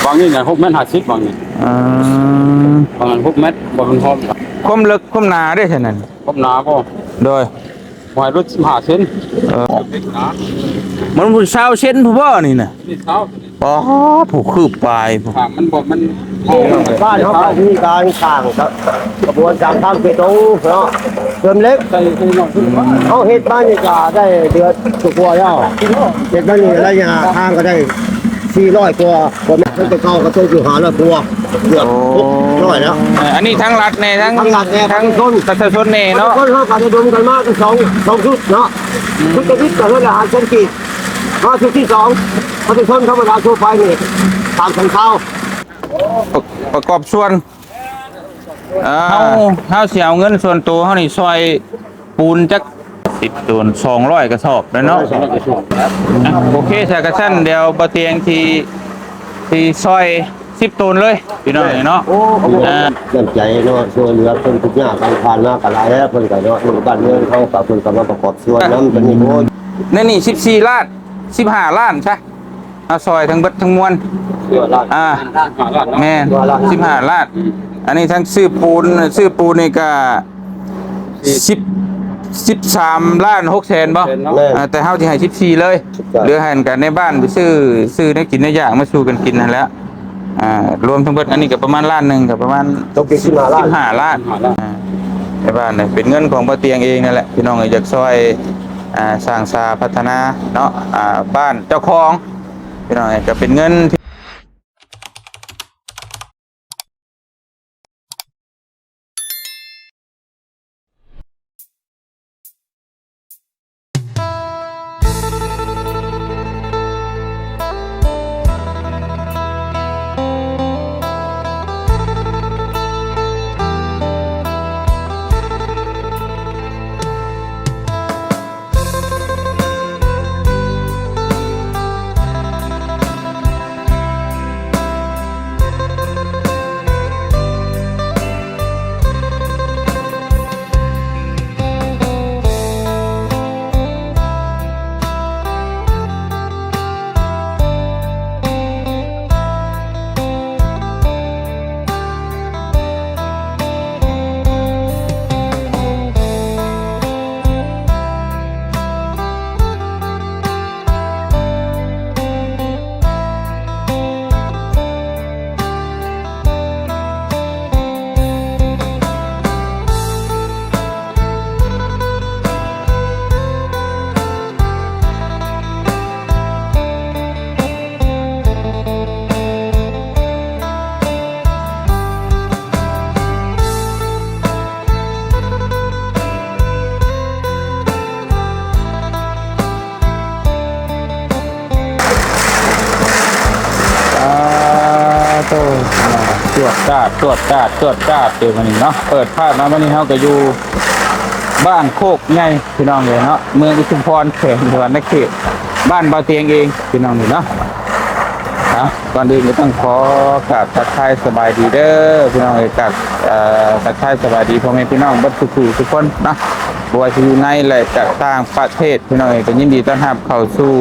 ບາງນີ້ນະ ຫົກແມັດຫ້າສິບ ບາງນີ້. ອືມ ບາງນັ້ນຫົກແມັດ ບໍ່ເປັນຫອມ. ຄວາມເລິກຄວາມໜາເດ້ຊັ້ນນັ້ນ? ຄວາມໜາບໍ່? ໂດຍ ບໍ່ໃຫ້ຫຼຸດສິບຫ້າເຊັນ. ເອີ ມັນພຸ້ນຊາວເຊັນພຸ້ນບໍ່ນີ້ນະ? ນີ້ຊາວ ອໍ ຜູ້ຄືບປາຍພຸ້ນ. ຂ້າງມັນບໍ່ ມັນ ບ້ານເຮົາກໍມີການສ້າງກະ ກະບວນການທຳເບຕົງເນາະ ເຕີມເຫຼັກ. ເຮົາເຮັດມານີ້ກະໄດ້ເດືອນກວ່າແລ້ວ ເຮັດມານີ້ໄລຍະທາງກໍໄດ້ສີ່ຮ້ອຍກວ່າ ບໍ່ແມ່ນ ເພິ່ນແຕ່ເກົ່າກໍຕົກຢູ່ຫ້າຮ້ອຍກວ່າ ເກືອບຫົກຮ້ອຍແລ້ວ. ເອີ ອັນນີ້ທັງລັດແດ່ ທັງ ທັງລັດແດ່ ທັງປະຊາຊົນ ປະຊາຊົນແດ່ເນາະ. ປະຊາຊົນເຮົາກໍໄດ້ດົມກັນມາທັງສອງ ສອງຊຸດເນາະ. ອືມ ຊຸດທະວິດກໍເທື່ອລະຫ້າແສນກີບ ມາຊຸດທີສອງ ປະຊາຊົນທຳມະດາທົ່ວໄປນີ້ ສາມແສນຊາວ. ປະ ປະກອບສ່ວນ ອ່າ ເຮົາ ເຮົາຊິເອົາເງິນສ່ວນໂຕເຮົານີ້ຊ່ອຍ ປູນຈັກສິບໂຕນ ສອງຮ້ອຍກະສອບແລ້ວເນາະ. ອ່ະ ໂອເຄ ຊະ ກະຊັ້ນດຽວບໍ່ຕຽງຊິ ຊິຊ່ອຍສິບໂຕນເລີຍພີ່ນ້ອງເນາະ. ໂອ້ ອ່າ ນ້ຳໃຈເນາະ ຊ່ວຍເຫຼືອຄົນທຸກຍາກ ຜ່ານມາກະຫຼາຍແລ້ວ ເພິ່ນກະເນາະ ຢູ່ບ້ານເມືອງເຮົາກະ ເພິ່ນກະມາປະກອບສ່ວນນຳຕົວນີ້. ໂອ້ຍ ໃນນີ້ສິບສີ່ລ້ານ ສິບຫ້າລ້ານຊະ ເອົາຊ່ອຍທັງເບິດທັງມວນ. ສິບຫ້າລ້ານ ອ່າ ສິບຫ້າລ້ານ ສິບຫ້າລ້ານ. ອືມ ອັນນີ້ທັງຊື້ປູນ ຊື້ປູນນີ້ກະສິບ ສິບສາມລ້ານຫົກແສນບໍ່? ແມ່ນ ອ່າ ແຕ່ເຮົາຊິໃຫ້ສິບສີ່ເລີຍ. ເຫຼືອໃຫ້ກັນໃນບ້ານໄປຊື້ ຊື້ແນວກິນແນວຢາກມາສູ່ກັນກິນຫັ້ນແຫຼະ. ອ່າ ລວມທັງເບິດອັນນີ້ກະປະມານລ້ານໜຶ່ງ ກະປະມານ ຕົກຢູ່ສິບຫ້າລ້ານ ສິບຫ້າລ້ານ. ອ່າ ໃນບ້ານນີ້ເປັນເງິນຂອງບໍ່ຕຽງເອງນັ້ນແຫຼະ ພີ່ນ້ອງເອີຍ. ຢາກຊ່ອຍ ອ່າ ສ້າງສາພັດທະນາເນາະ ອ່າ ບ້ານເຈົ້າຂອງ ພີ່ນ້ອງເອີຍ ກະເປັນເງິນທີ່ ອ່າ ໂຕ ອ່າ ຈວດຈາດ ຈວດຈາດ ຈວດຈາດ ເດ ມື້ນີ້ເນາະ ເປີດພາບມາມື້ນີ້ເຮົາກະຢູ່ບ້ານໂຄກໃຫຍ່ ພີ່ນ້ອງເອີຍເນາະ ເມືອງອຸທຸມພອນ ແຂວງສະຫວັນນະເຂດ ບ້ານບ່າວຕຽງເອງ ພີ່ນ້ອງເອີຍເນາະ. ອ່າ ກ່ອນອື່ນກະຕ້ອງຂໍກາບທັກທາຍສະບາຍດີເດີ ພີ່ນ້ອງເອີຍ ກາບ ເອີ ທັກທາຍສະບາຍດີພໍ່ແມ່ພີ່ນ້ອງເບິດທຸກຜູ້ທຸກຄົນເນາະ ບໍ່ວ່າຊິຢູ່ໃນ ແລະ ຈາກຕ່າງປະເທດ ພີ່ນ້ອງເອີຍ ກະຍິນດີຕ້ອນຮັບເຂົ້າສູ່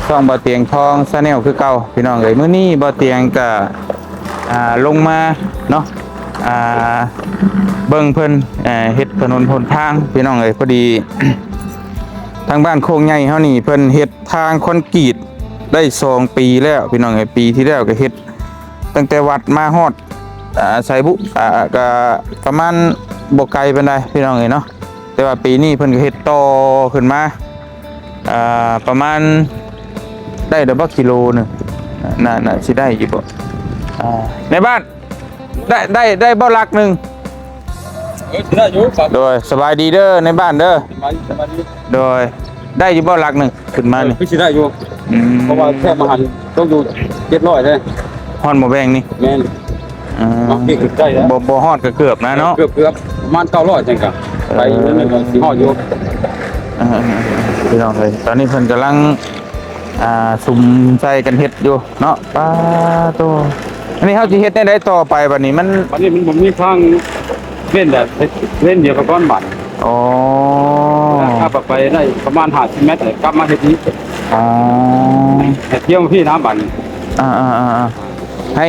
ຊ່ອງບ່າວຕຽງທອງ Channel ຄືເກົ່າ ພີ່ນ້ອງເອີຍ. ມື້ນີ້ບ່າວຕຽງກະ ອ່າ ລົງມາເນາະ ອ່າ ເບິ່ງເພິ່ນ ເອີ ເຮັດຖະໜົນຫົນທາງ ພີ່ນ້ອງເອີຍ. ພໍດີທາງບ້ານໂຄກໃຫຍ່ເຮົານີ້ ເພິ່ນເຮັດທາງຄອນກຣີດໄດ້ສອງປີແລ້ວ ພີ່ນ້ອງເອີຍ. ປີທີ່ແລ້ວກະເຮັດຕັ້ງແຕ່ວັດມາຮອດ ອ່າ ໄຊບຸ ອ່າ ກະປະມານບໍ່ໄກປານໃດ ພີ່ນ້ອງເອີຍເນາະ. ແຕ່ວ່າປີນີ້ເພິ່ນກະເຮັດຕໍ່ຂຶ້ນມາ ອ່າ ປະມານ ໄດ້ດອກບໍ່ ກິໂລໜຶ່ງ ໜ້າ ໜ້າຊິໄດ້ຢູ່ບໍ່? ອ່າ ໃນບ້ານ ໄດ້ ໄດ້ ໄດ້ບໍ່ຫຼັກໜຶ່ງ? ເອີ ຊິໄດ້ຢູ່. ໂດຍ ສະບາຍດີເດີ ໃນບ້ານເດີ. ສະບາຍດີ ສະບາຍດີ. ໂດຍ ໄດ້ຢູ່ບໍ່ຫຼັກໜຶ່ງ? ຂຶ້ນມານີ້ ເອີ ຄືຊິໄດ້ຢູ່. ອືມ ເພາະວ່າແຄມມາຫັ້ນຕົກຢູ່ເຈັດຮ້ອຍເດ້. ຮອດບໍ່ແບ່ງນີ້? ແມ່ນ. ອືມ ບາງທີກໍໄດ້ແລ້ວ ບໍ່ ບໍ່ຮອດກໍເກືອບນະເນາະ. ເກືອບ ເກືອບ ປະມານເກົ້າຮ້ອຍຈັ່ງກະ ເອີ ໄປຢູ່ນັ້ນກໍຊິຮອດຢູ່. ເອີ ເອີ ເອີ ພີ່ນ້ອງເອີຍ ຕອນນີ້ເພິ່ນກຳລັງ ອ່າ ສຸມໃສ່ກັນເຮັດຢູ່ເນາະ. ປາໂຕ ອັນນີ້ເຮົາຊິເຮັດແນວໃດຕໍ່ໄປບັດນີ້? ມັນ ບັດນີ້ມັນບໍ່ມີທາງເວັ້ນແລ້ວ ເຮັດເລ່ນດຽວໄປກ່ອນບັດ. ອໍ ແລ້ວຂັບອອກໄປໄດ້ປະມານຫ້າສິບແມັດ ແລ້ວກັບມາເຮັດອີກ. ອໍ ໃຫ້ທ່ຽວມາພີ້ນະບັດນີ້. ອ່າໆໆໆ ໃຫ້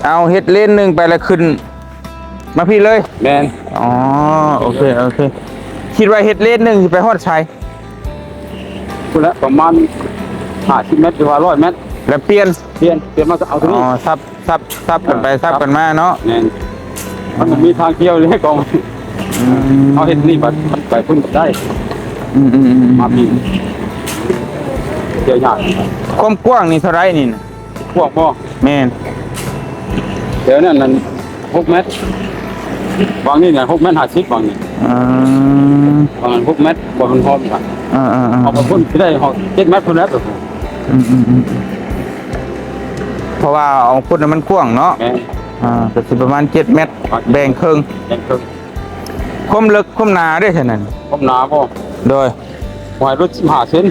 ເອົາເຮັດເລນໜຶ່ງໄປ ແລ້ວຂຶ້ນມາພີ້ເລີຍ. ແມ່ນ. ອໍ ໂອເຄ ໂອເຄ. ຄິດວ່າເຮັດເລນໜຶ່ງຊິໄປຮອດໃສ? ພຸ້ນແຫຼະ ປະມານຫ້າສິບແມັດ ຫຼືວ່າຮ້ອຍແມັດ ແລ້ວປ່ຽນ ປ່ຽນ ປ່ຽນມາເອົາໂຕນີ້. ອໍ ສັບ ສັບ ສັບກັນໄປ ສັບກັນມາເນາະ. ແມ່ນ. ມັນບໍ່ມີທາງກ່ຽວເລີຍ ກອງ. ອືມ ເຮົາເຮັດນີ້ບັດມັນໄປພຸ້ນໄດ້. ອືມໆໆ ມາພີ້ ກ່ຽວຍາກ. ຄວາມກວ້າງນີ້ເທົ່າໃດນີ້ນະ? ກວ້າງບໍ່? ແມ່ນ. ແຖວນັ້ນນັ້ນຫົກແມັດ ຫວ່າງນີ້ນະ ຫົກແມັດຫ້າສິບ ຫວ່າງນີ້. ອືມ ຫວ່າງນັ້ນຫົກແມັດ ບໍ່ມັນຫອມກັນ. ເອີໆໆ ເອົາໄປພຸ້ນຊິໄດ້ຮອດເຈັດແມັດພຸ້ນແຫຼະ. ອືມໆໆ ເພາະວ່າເອົາພຸ້ນນະມັນກວ້າງເນາະ. ແມ່ນ. ອ່າ ກໍຊິປະມານເຈັດແມັດ ປະມານ ແບ່ງເຄິ່ງ ແບ່ງເຄິ່ງ. ຄວາມເລິກຄວາມໜາເດ້ຊັ້ນນັ້ນ? ຄວາມໜາບໍ່? ໂດຍ ບໍ່ໃຫ້ຫຼຸດສິບຫ້າເຊັນ.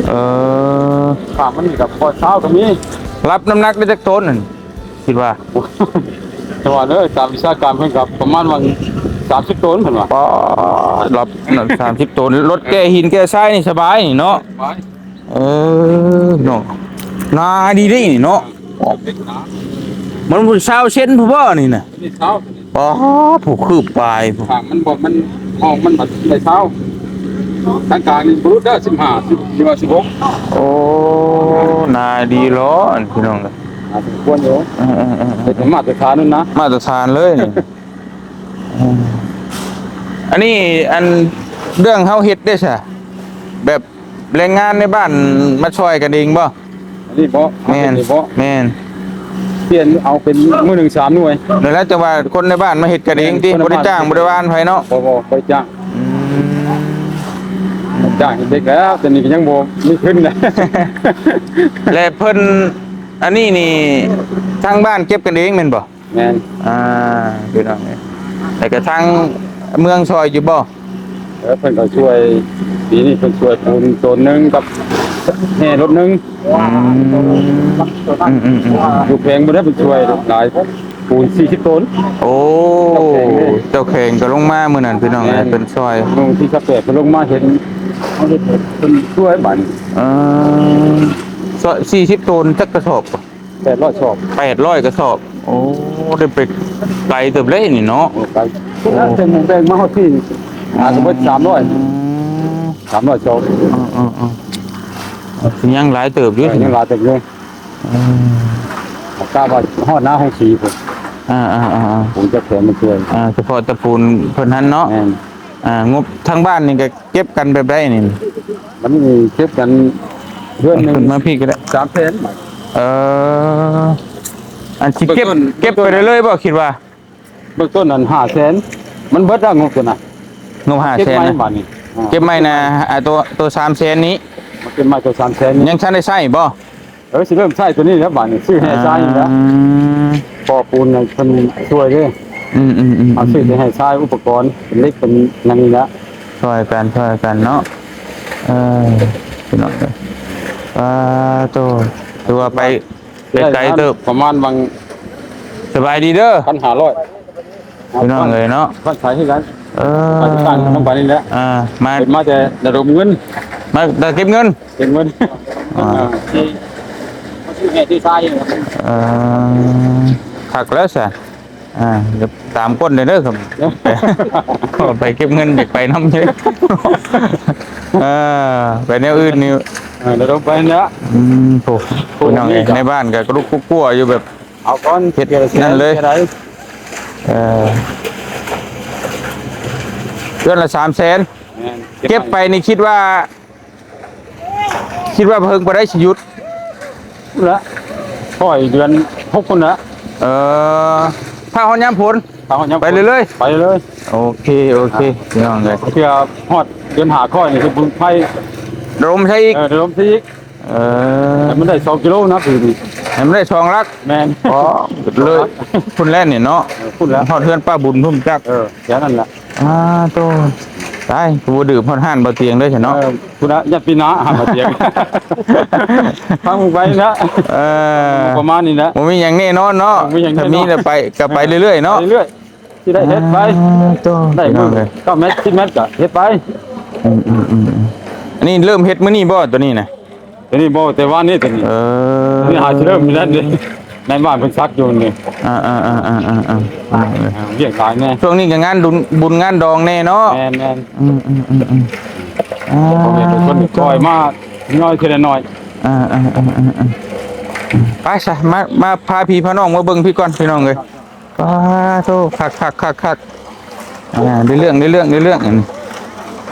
ເອີ ຂ້າງມັນນີ້ກໍພໍຊາວກໍມີ. ຮັບນ້ຳໜັກໄດ້ຈັກໂຕນນັ້ນ ຄິດວ່າ? ແຕ່ວ່າເດີ ຕາມວິຊາການເພິ່ນກໍປະມານວ່າສາມສິບໂຕນເພິ່ນວ່າ. ປາດ ຮັບສາມສິບໂຕນ ລົດແກ່ຫີນແກ່ຊາຍນີ້ສະບາຍນີ້ເນາະ. ສະບາຍ. ເອີເນາະ ໜາດີເດ້ນີ້ເນາະ. ມັນພຸ້ນຊາວເຊັນພຸ້ນບໍ່ນີ້ນະ? ນີ້ຊາວ ອໍ ຜູ້ຄືບປາຍພຸ້ນ. ຂ້າງມັນບໍ່ ມັນ ຫ້ອງມັນບັດໄດ້ຊາວ ທາງກາງນີ້ບໍ່ຫຼຸດເດີ ສິບຫ້າ ສິບ ຫຼືວ່າສິບຫົກ. ໂອ້ ໜາດີເນາະ ອັນ ພີ່ນ້ອງເອີຍ. ໜາສົມຄວນຢູ່. ເອີໆໆ ເປັນມາດຕະຖານນັ້ນນະ ມາດຕະຖານເລີຍນີ້. ເອີ ອັນນີ້ ອັນ ເລື່ອງເຮົາເຮັດເດ້ຊະ ແບບ ແຮງງານໃນບ້ານມາຊ່ອຍກັນເອງບໍ່? ອັນນີ້ບໍ່? ແມ່ນ ອັນນີ້ບໍ່? ແມ່ນ. ປ່ຽນເອົາເປັນມື້ໜຶ່ງສາມໜ່ວຍ. ນັ້ນແຫຼະ ຈັ່ງວ່າຄົນໃນບ້ານມາເຮັດກັນເອງຕິ ແມ່ນ ບໍ່ໄດ້ຈ້າງ ຄົນໃນບ້ານ ບໍ່ໄດ້ຈ້າງໃຜເນາະ. ບໍ່ ບໍ່ ບໍ່ໄດ້ຈ້າງ. ອືມ ຈ້າງເດັກແລ້ວ ແຕ່ນີ້ກໍຍັງບໍ່ມີທຶນນະ. ແລະເພິ່ນ ອັນນີ້ນີ້ ທາງບ້ານເກັບກັນເອງແມ່ນບໍ່? ແມ່ນ. ອ່າ ພີ່ນ້ອງເອີຍ ແລ້ວກະທາງເມືອງຊ່ອຍຢູ່ບໍ່? ເອີ ເພິ່ນກໍຊ່ວຍ ປີນີ້ເພິ່ນຊ່ວຍປູນໂຕນໜຶ່ງກັບແຮ່ລົດໜຶ່ງ. ອືມ ອືມໆໆ ຢູ່ແຂວງບໍ່ໄດ້ເພິ່ນຊ່ວຍຫຼາຍ ປູນສີ່ສິບໂຕນ. ໂອ້ ເຈົ້າແຂວງເດ້ ເຈົ້າແຂວງກໍລົງມາມື້ນັ້ນ ພີ່ນ້ອງເອີຍ. ແມ່ນ. ເພິ່ນຊ່ວຍ ມື້ວັນທີຊາວແປດເພິ່ນລົງມາເຫັນ ເຮົາເຮັດ ເພິ່ນຊ່ວຍບາດນີ້. ເອີ ຊ່ອຍສີ່ສິບໂຕນ ຈັກກະສອບ? ແປດຮ້ອຍສອບ. ແປດຮ້ອຍກະສອບ. ໂອ້ ໄດ້ໄປໄກເຕີບເລີຍນີ້ເນາະ. ໂອ້ ໄກ. ໂອ້ ເຊິ່ງແບ່ງມາຮອດທີ່ ອືມ ອາດຈະເບິດສາມຮ້ອຍ ອືມ ສາມຮ້ອຍສອບ. ເອີໆໆ ຊິຍັງຫຼາຍເຕີບຢູ່. ເອີ ຍັງຫຼາຍເຕີບຢູ່. ອືມ ກະວ່າຮອດໜ້າໂຮງສີພຸ້ນ. ອ່າໆໆໆ ປູນຈາກແຂວງມາຊ່ວຍ. ອ່າ ສະເພາະແຕ່ປູນເພິ່ນຫັ້ນເນາະ. ແມ່ນ. ອ່າ ງົບທາງບ້ານນີ້ກໍເກັບກັນແບບໃດນີ້? ມັນເກັບກັນເດືອນໜຶ່ງ ເອົາຂຶ້ນມາພີ້ກໍໄດ້ ສາມແສນ. ເອີ ອັນຊິເກັບ ເບື້ອງຕົ້ນ ເກັບໄປເລື້ອຍໆບໍ່ ຄິດວ່າ? ເບື້ອງຕົ້ນນັ້ນຫ້າແສນ ມັນເບິດແລ້ວງົບຕົວນັ້ນ. ງົບຫ້າແສນ ເກັບໃໝ່ ນະ ບາດນີ້. ອ່າ ເກັບໃໝ່ນະ ອ່າ ຕົວ ຕົວສາມແສນນີ້ ມາເກັບໃໝ່ຕົວສາມແສນນີ້ ຍັງທັນໄດ້ໃຊ້ບໍ່? ເອີ ຊິເລີ່ມໃຊ້ຕົວນີ້ແລ້ວບາດນີ້ ຊື້ແຮ່ຊາຍນີ້ແຫຼະ. ອືມ ກໍປູນໃຫ້ເພິ່ນຊ່ວຍເດ້. ອືມໆໆໆ ເອົາຊື້ແຕ່ແຮ່ຊາຍ ອຸປະກອນເປັນເຫຼັກເປັນຫຍັງນີ້ແຫຼະ ຊ່ວຍກັນ ຊ່ວຍກັນເນາະ. ເອີ ພີ່ນ້ອງເອີຍ ປາໂຕ ຖືວ່າໄປໄກເຕີບ. ປະມານຫວ່າງ ສະບາຍດີເດີ ພັນຫ້າຮ້ອຍ ພີ່ນ້ອງເອີຍເນາະ. ບ້ານໃສຄືກັນ. ເອີ ມາຈາກບ້ານນ້ອງບານນີ້ແຫຼະ. ອ່າ ມາ ເປັນມາແຕ່ລະດົມເງິນ ມາແຕ່ເກັບເງິນ. ເກັບເງິນ. ອ່າ ທີ່ ທີ່ແມ່ທີ່ຊາຍ. ເອີ ຄັກແລ້ວຊະ. ອ່າ ຕາມກົ້ນເດີ ເດີ ໄປເກັບເງິນ ຢາກໄປນຳຢູ່. ເອີ ໄປແນວອື່ນນີ້. ເອີ ລະດົມໄປຫັ້ນແຫຼະ. ອືມ ໂອ້ ໂອ້ ພີ່ນ້ອງເອີຍ ໃນບ້ານກໍລຸກກຸກກົວຢູ່ ແບບ ເອົາກ່ອນ ເຮັດນັ້ນເລີຍ. ເອີ ເດືອນລະສາມແສນ. ແມ່ນ. ເກັບໄປນີ້ຄິດວ່າ ຄິດວ່າເພິ່ງປານໃດຊິຢຸດ? ພຸ້ນລະ ຄ່ອຍເດືອນຫົກພຸ້ນລະ. ເອີ ຖ້າຮອດຍາມຝົນ ຖ້າຮອດຍາມ ໄປເລື້ອຍໆ ໄປເລື້ອຍ. ໂອເຄ ໂອເຄ ອ່າ ພີ່ນ້ອງເອີຍ ເພື່ອຮອດເດືອນຫ້າຄ່ອຍນີ້ຄືບຸນໄຟ ລະດົມໃສ່ອີກ. ເອີ ລະດົມໃສ່ອີກ. ເອີ ໃຫ້ມັນໄດ້ສອງກິໂລນະປີນີ້ ໃຫ້ມັນໄດ້ສອງຫຼັກ. ແມ່ນ. ອໍ ເລີຍພຸ້ນແລ້ວນີ້ເນາະ. ເອີ ພຸ້ນແລ້ວ ຮອດເຮືອນປ້າບຸນພຸ້ນຈັກ. ເອີ ແຖວນັ້ນແຫຼະ. ອ່າ ໂຕ ຕາຍ ບໍ່ດື່ມຮອດຮ້ານບໍ່ຕຽງເດ້ຊະເນາະ. ເອີ ພຸ້ນລະ ຢ້ານປີໜ້າຮ້ານບໍ່ຕຽງ ຟັງໄປນະ. ເອີ ປະມານນີ້ນະ ບໍ່ມີຫຍັງແນ່ນອນເນາະ. ບໍ່ມີຫຍັງແນ່ນອນ ຖ້າມີແລ້ວໄປ ກໍໄປເລື້ອຍໆເນາະ. ເອີ ໄປເລື້ອຍ ຊິໄດ້ເຮັດໄປ. ອ່າ ໂຕ ໄດ້ມື້ ເກົ້າແມັດ ສິບແມັດກໍເຮັດໄປ. ອືມໆໆ ອັນນີ້ເລີ່ມເຮັດມື້ນີ້ບໍ່ ຕົວນີ້ນະ? ຕົວນີ້ບໍ່ ແຕ່ວານນີ້ຕົວນີ້. ເອີ ນີ້ຫາຊິເລີ່ມແລ້ວນີ້. ໃນບ້ານເພິ່ນສັກຢູ່ນີ້ ອ່າໆໆໆໆ ອ່າ ວຽກຫຼາຍແດ່. ຊ່ວງນີ້ກໍງານດຸນ ບຸນງານດອງແດ່ເນາະ. ແມ່ນໆ ອືມໆໆໆ ອ່າ ພໍ່ແມ່ເພິ່ນຄ່ອຍມານ້ອຍທີລະໜ້ອຍ. ອ່າໆໆໆ ໄປຊະ ມາ ມາພາພີ່ພານ້ອງມາເບິ່ງພີ້ກ່ອນ ພີ່ນ້ອງເອີຍ. ປາໂທ ຄັກໆໆໆ ອ່າ ໄດ້ເລື່ອງ ໄດ້ເລື່ອງ ໄດ້ເລື່ອງ ອັນນີ້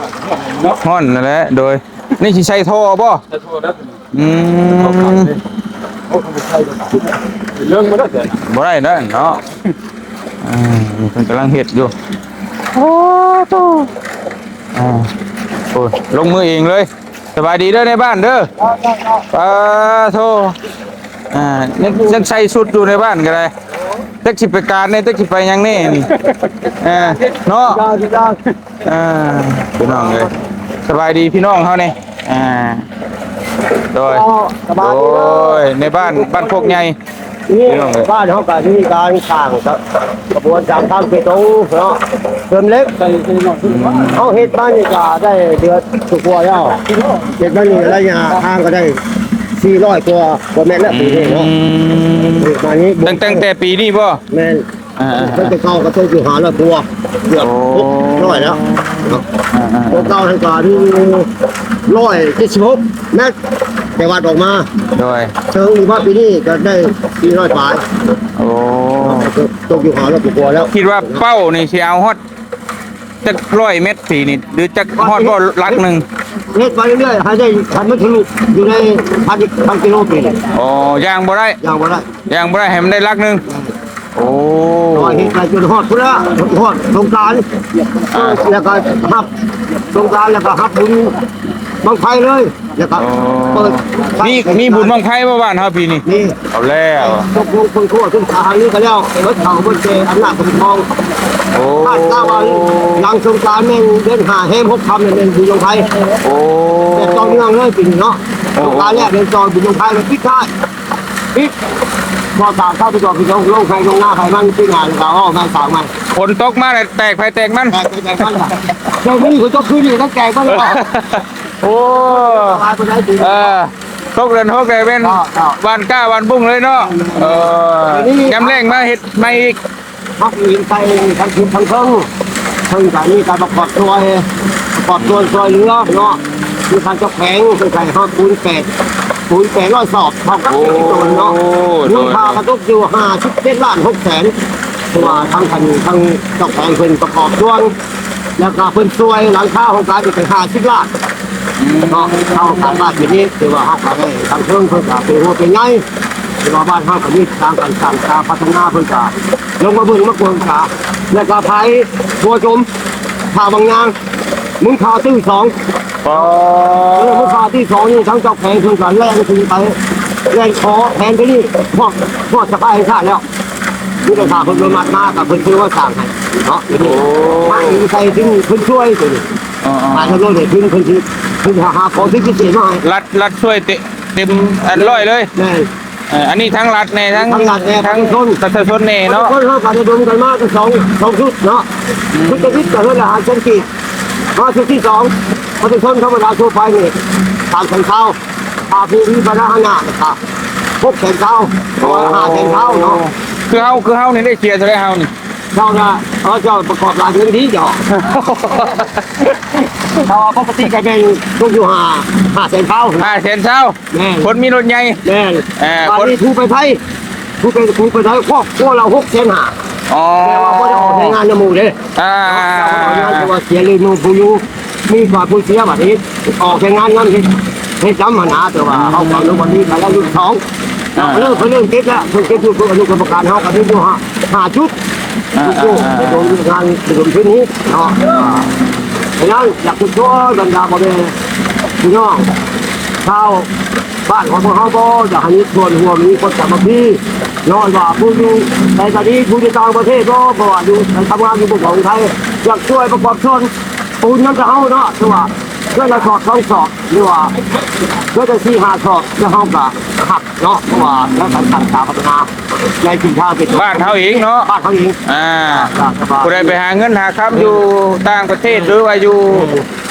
ຮ້ອນນັ້ນແຫຼະ. ໂດຍ ນີ້ຊິໃສ່ທໍ່ບໍ່? ໃສ່ທໍ່ແລ້ວ ອືມ ເລື່ອງບໍ່ໄດ້ ບໍ່ໄດ້ເນາະ. ອ່າ ນີ້ເພິ່ນກຳລັງເຮັດຢູ່. ໂອ້ໂຕ ອ່າ ໂອ້ຍ ລົງມືເອງເລີຍ. ສະບາຍດີເດີໃນບ້ານເດີ. ປາໂທ ອ່າ ຍັງ ຍັງໃສ່ຊຸດຢູ່ໃນບ້ານກໍໄດ້. ຈັກຊິໄປການແດ່ ຈັກຊິໄປຫຍັງແດ່ນີ້ ເອີ ເນາະ. ເອີ ພີ່ນ້ອງເອີຍ ສະບາຍດີພີ່ນ້ອງເຮົານີ້. ອ່າ ໂດຍ ສະບາຍດີເດີ. ໂດຍ ໃນບ້ານ ບ້ານໂຄກໃຫຍ່ ນີ້ ພີ່ນ້ອງເອີຍ ບ້ານເຮົາກໍມີການສ້າງຂະບວນສາມທາງເບຕົງເນາະ ເສີມເຫຼັກ. ອືມ ເຮົາເຮັດມານີ້ກໍໄດ້ເດືອນກວ່າແລ້ວ ເຮັດມານີ້ໄລຍະທາງກໍໄດ້ສີ່ຮ້ອຍກວ່າ ກວ່າແມັດແລ້ວ ອືມ ປີນີ້ເນາະ. ເຮັດມານີ້ ຕັ້ງ ຕັ້ງແຕ່ປີນີ້ບໍ່? ແມ່ນ. ອ່າໆໆ ຕັ້ງແຕ່ເກົ່າກໍຕົກຢູ່ຫ້າຮ້ອຍກວ່າ ເກືອບ ໂອ້ ຫົກຮ້ອຍແລ້ວເນາະ. ອ່າໆໆ ຕົວເກົ່າຫັ້ນກໍມີຮ້ອຍເຈັດສິບຫົກແມັດ ແຕ່ວັດອອກມາ. ໂດຍ ເຖິງມາປີນີ້ກໍໄດ້ສີ່ຮ້ອຍປາຍ. ໂອ້ ຕົກ ຕົກຢູ່ຫ້າຮ້ອຍກວ່າແລ້ວ. ຄິດວ່າເປົ້ານີ້ຊິເອົາຮອດຈັກຮ້ອຍແມັດປີນີ້ ຫຼືຈັກຮອດບໍ່ຫຼັກໜຶ່ງ? ເຮັດໄປເລື້ອຍໆ ໃຫ້ໄດ້ ໃຫ້ມັນທະລຸຢູ່ໃນພັນ ພັນກິໂລປີນີ້. ອໍ ຍ່າງບໍ່ໄດ້ ຍ່າງບໍ່ໄດ້ ຍ່າງບໍ່ໄດ້ ໃຫ້ມັນໄດ້ຫຼັກໜຶ່ງ. ໂອ້ ເຮັດໄປຈົນຮອດພຸ້ນລະ ຮອດສົງການ. ອ່າ ແລ້ວກໍຮັບສົງການ ແລ້ວກໍຮັບບຸນບັ້ງໄຟເລີຍ ແລ້ວກໍ ອໍ ເປີດ. ມີ ມີບຸນບັ້ງໄຟບໍ່ບ້ານເຮົາປີນີ້? ມີ. ເອົາແລ້ວ ຕົກລົງເບິ່ງໂຄດຂຶ້ນທາງນີ້ກໍແລ້ວ ເບິດເຂົາເບິດແກ່ອຳນາດປົກຄອງ. ໂອ້ ຄາດກະວ່າຫຼັງສົງການແມ່ນເດືອນຫ້າແຮມຫົກຄ່ຳແມ່ນບຸນບັ້ງໄຟ. ໂອ້ ແບບຕໍ່ເນື່ອງເລີຍປີນີ້ເນາະ. ໂອ້ ສົງການແລກເດືອນສອງບຸນບັ້ງໄຟ ແລ້ວປິດທ້າຍ ປິດ ບໍ່ສາງເຂົ້າໄປກ່ອນ ຄືລົງ ລົງໄຮ່ລົງນາໄຮ່ມັນປີໜ້າ ແລ້ວກໍເອົາມາສາງໃໝ່. ຝົນຕົກມາແລ້ວແຕກໃຜແຕກມັນ ແຕກໃຜແຕກມັນ. ເຈົ້ານີ້ຝົນຕົກຄືນນີ້ ແຕກມັນ. ໂອ້ ຫຼາຍປານໃດປີນີ້? ເອີ ຕົກເດືອນຫົກແລ້ວແມ່ນ ເຈົ້າ ເຈົ້າ ຫວ່ານກ້າຫວ່ານບຸ້ງເລີຍເນາະ. ເອີ ເອີ ຍາມແລ້ງມາເຮັດໃໝ່ອີກ. ພັກອີງໃສ່ທັງທິດທັງເທິງ ເພິ່ນກໍມີການປະກອບຊ່ວຍ ປະກອບສ່ວນຊ່ວຍເຫຼືອເນາະ. ມີທາງເຈົ້າແຂວງເພິ່ນໃຫ້ເຮົາປູນແປດ ປູນແປດຮ້ອຍສອບ ເທົ່າກັບ ໂອ້ ເປັນຕົ້ນເນາະ. ໂດຍ ມູນຄ່າກໍຕົກຢູ່ຫ້າສິບເຈັດລ້ານຫົກແສນ ເພາະວ່າທາງທ່ານ ທາງເຈົ້າແຂວງເພິ່ນປະກອບສ່ວນ ແລ້ວກໍເພິ່ນຊ່ວຍຫຼັງຄາໂຄງການອີກຫ້າສິບລ້ານ ອືມ ເນາະ. ເຮົາການບ້ານປີນີ້ ຖືວ່າເຮົາກໍໄດ້ທາງເທິງເພິ່ນກໍເປັນຫ່ວງເປັນໃຍ ຖືວ່າບ້ານເຮົາກໍມີການສ້າງການສ້າງການພັດທະນາ ເພິ່ນກໍລົງມາເບິ່ງມາກວດກາ ແລ້ວກໍໄຖບົວຈົມ ທ່າບາງຍາງ ມູນຄ່າຕື້ສອງ ອໍ ເອີ ມູນຄ່າຕື້ສອງນີ້ ທາງເຈົ້າແຂວງເພິ່ນກໍແລ່ນຂຶ້ນໄປ ແລ່ນຂໍແຜນໂຕນີ້ ຮອດ ຮອດສະພາແຫ່ງຊາດແລ້ວ. ມີແຕ່ຖ້າເພິ່ນອະນຸມັດມາ ກໍເພິ່ນຖືວ່າສ້າງໃຫ້ເນາະ. ໂອ້ ມາອີງໃສ່ເພິ່ນ ເພິ່ນຊ່ວຍໂຕນີ້ ອໍໆ ມາທາງໂນ້ນເພິ່ນ ເພິ່ນຊິ ເພິ່ນຫາ ຫາຂໍສິດພິເສດມາໃຫ້ ລັດ ລັດຊ່ວຍເຕັມ ເຕັມອັນຮ້ອຍເລີຍ. ແມ່ນ. ເອີ ອັນນີ້ທັງລັດແດ່ ທັງ ທັງລັດແດ່ ທັງປະຊາຊົນ ປະຊາຊົນແດ່ເນາະ. ປະຊາຊົນເຮົາກໍລະດົມກັນມາທັງສອງ ສອງຊຸດເນາະ. ອືມ ຊຸດທຳອິດກໍເຮືອນລະຫ້າແສນກີບ ມາຊຸດທີສອງ ປະຊາຊົນທຳມະດາທົ່ວໄປນີ້ ສາມແສນຊາວ ຖ້າຜູ້ມີພາລະຫະນະກໍຫົກແສນຊາວ ໂອ້ ຫ້າແສນຊາວເນາະ. ຄືເຮົາ ຄືເຮົານີ້ໄດ້ເສຍເທົ່າໃດເຮົານີ້? ເຈົ້ານະ ເອີ ເຈົ້າປະກອບຫຼາຍເປັນທີ່ເຈົ້າ ເພາະວ່າປົກກະຕິກໍແມ່ນຕົກຢູ່ຫ້າ ຫ້າແສນຊາວ ຫ້າແສນຊາວ. ແມ່ນ. ຄົນມີລົດໃຫຍ່. ແມ່ນ. ເອີ ບາດນີ້ຜູ້ໄປໄທ ຜູ້ໄປ ຜູ້ໄປໄທຄອບຄົວລະຫົກແສນຫ້າ. ອໍ ແຕ່ວ່າບໍ່ໄດ້ອອກແຮງງານນຳໝູ່ເດ້. ອ່າ ແຕ່ວ່າເສຍເລີຍໝູ່ຜູ້ຢູ່ ມີກວ່າຜູ້ເສຍ ບາດນີ້ອອກແຮງງານນຳ ເຮັດ ເຮັດນຳຫັ້ນນະ. ແຕ່ວ່າເຮົາກໍເລີກວ່າມີການລຸ້ນສອງ ອ່າ ເລີກ ເພິ່ນເລີ່ມເກັບແລ້ວ ເພິ່ນເກັບຢູ່ ອະນຸກຳມະການເຮົາກໍມີຢູ່ຫ້າ ຫ້າຈຸດ. ອ່າ ຢູ່ ອ່າ ໃນໂດມງານ ໃນໂດມພື້ນນີ້ເນາະ. ອ່າ ສະນັ້ນ ຢາກເຊີນຊວນບັນດາພໍ່ແມ່ພີ່ນ້ອງຊາວ ບ້ານຂອງພວກເຮົາບໍ່ຢາກໃຫ້ມີສ່ວນຮ່ວມ ມີຄວາມສາມັກຄີເນາະ ວ່າຜູ້ຢູ່ໃສກໍດີ ຜູ້ຢູ່ຕ່າງປະເທດບໍ່ ບໍ່ວ່າຢູ່ໄທ ທຳງານຢູ່ເມືອງໄທ ຢາກຊ່ວຍປະກອບສ່ວນປູນນຳກັບເຮົາເນາະ ຄືວ່າເທື່ອລະສອບສອງສອບ ຫຼືວ່າເທື່ອລະສີ່ຫ້າສອບ ແລ້ວເຮົາກໍຮັບເນາະ ເພາະວ່າແລ້ວການສ້າງສາພັດທະນາໃນທິດທາງເປັນ ບ້ານເຮົາເອງເນາະ ບ້ານເຮົາເອງ. ອ່າ ອ່າ ຜູ້ໃດໄປຫາເງິນຫາຄຳຢູ່ຕ່າງປະເທດ ຫຼືວ່າຢູ່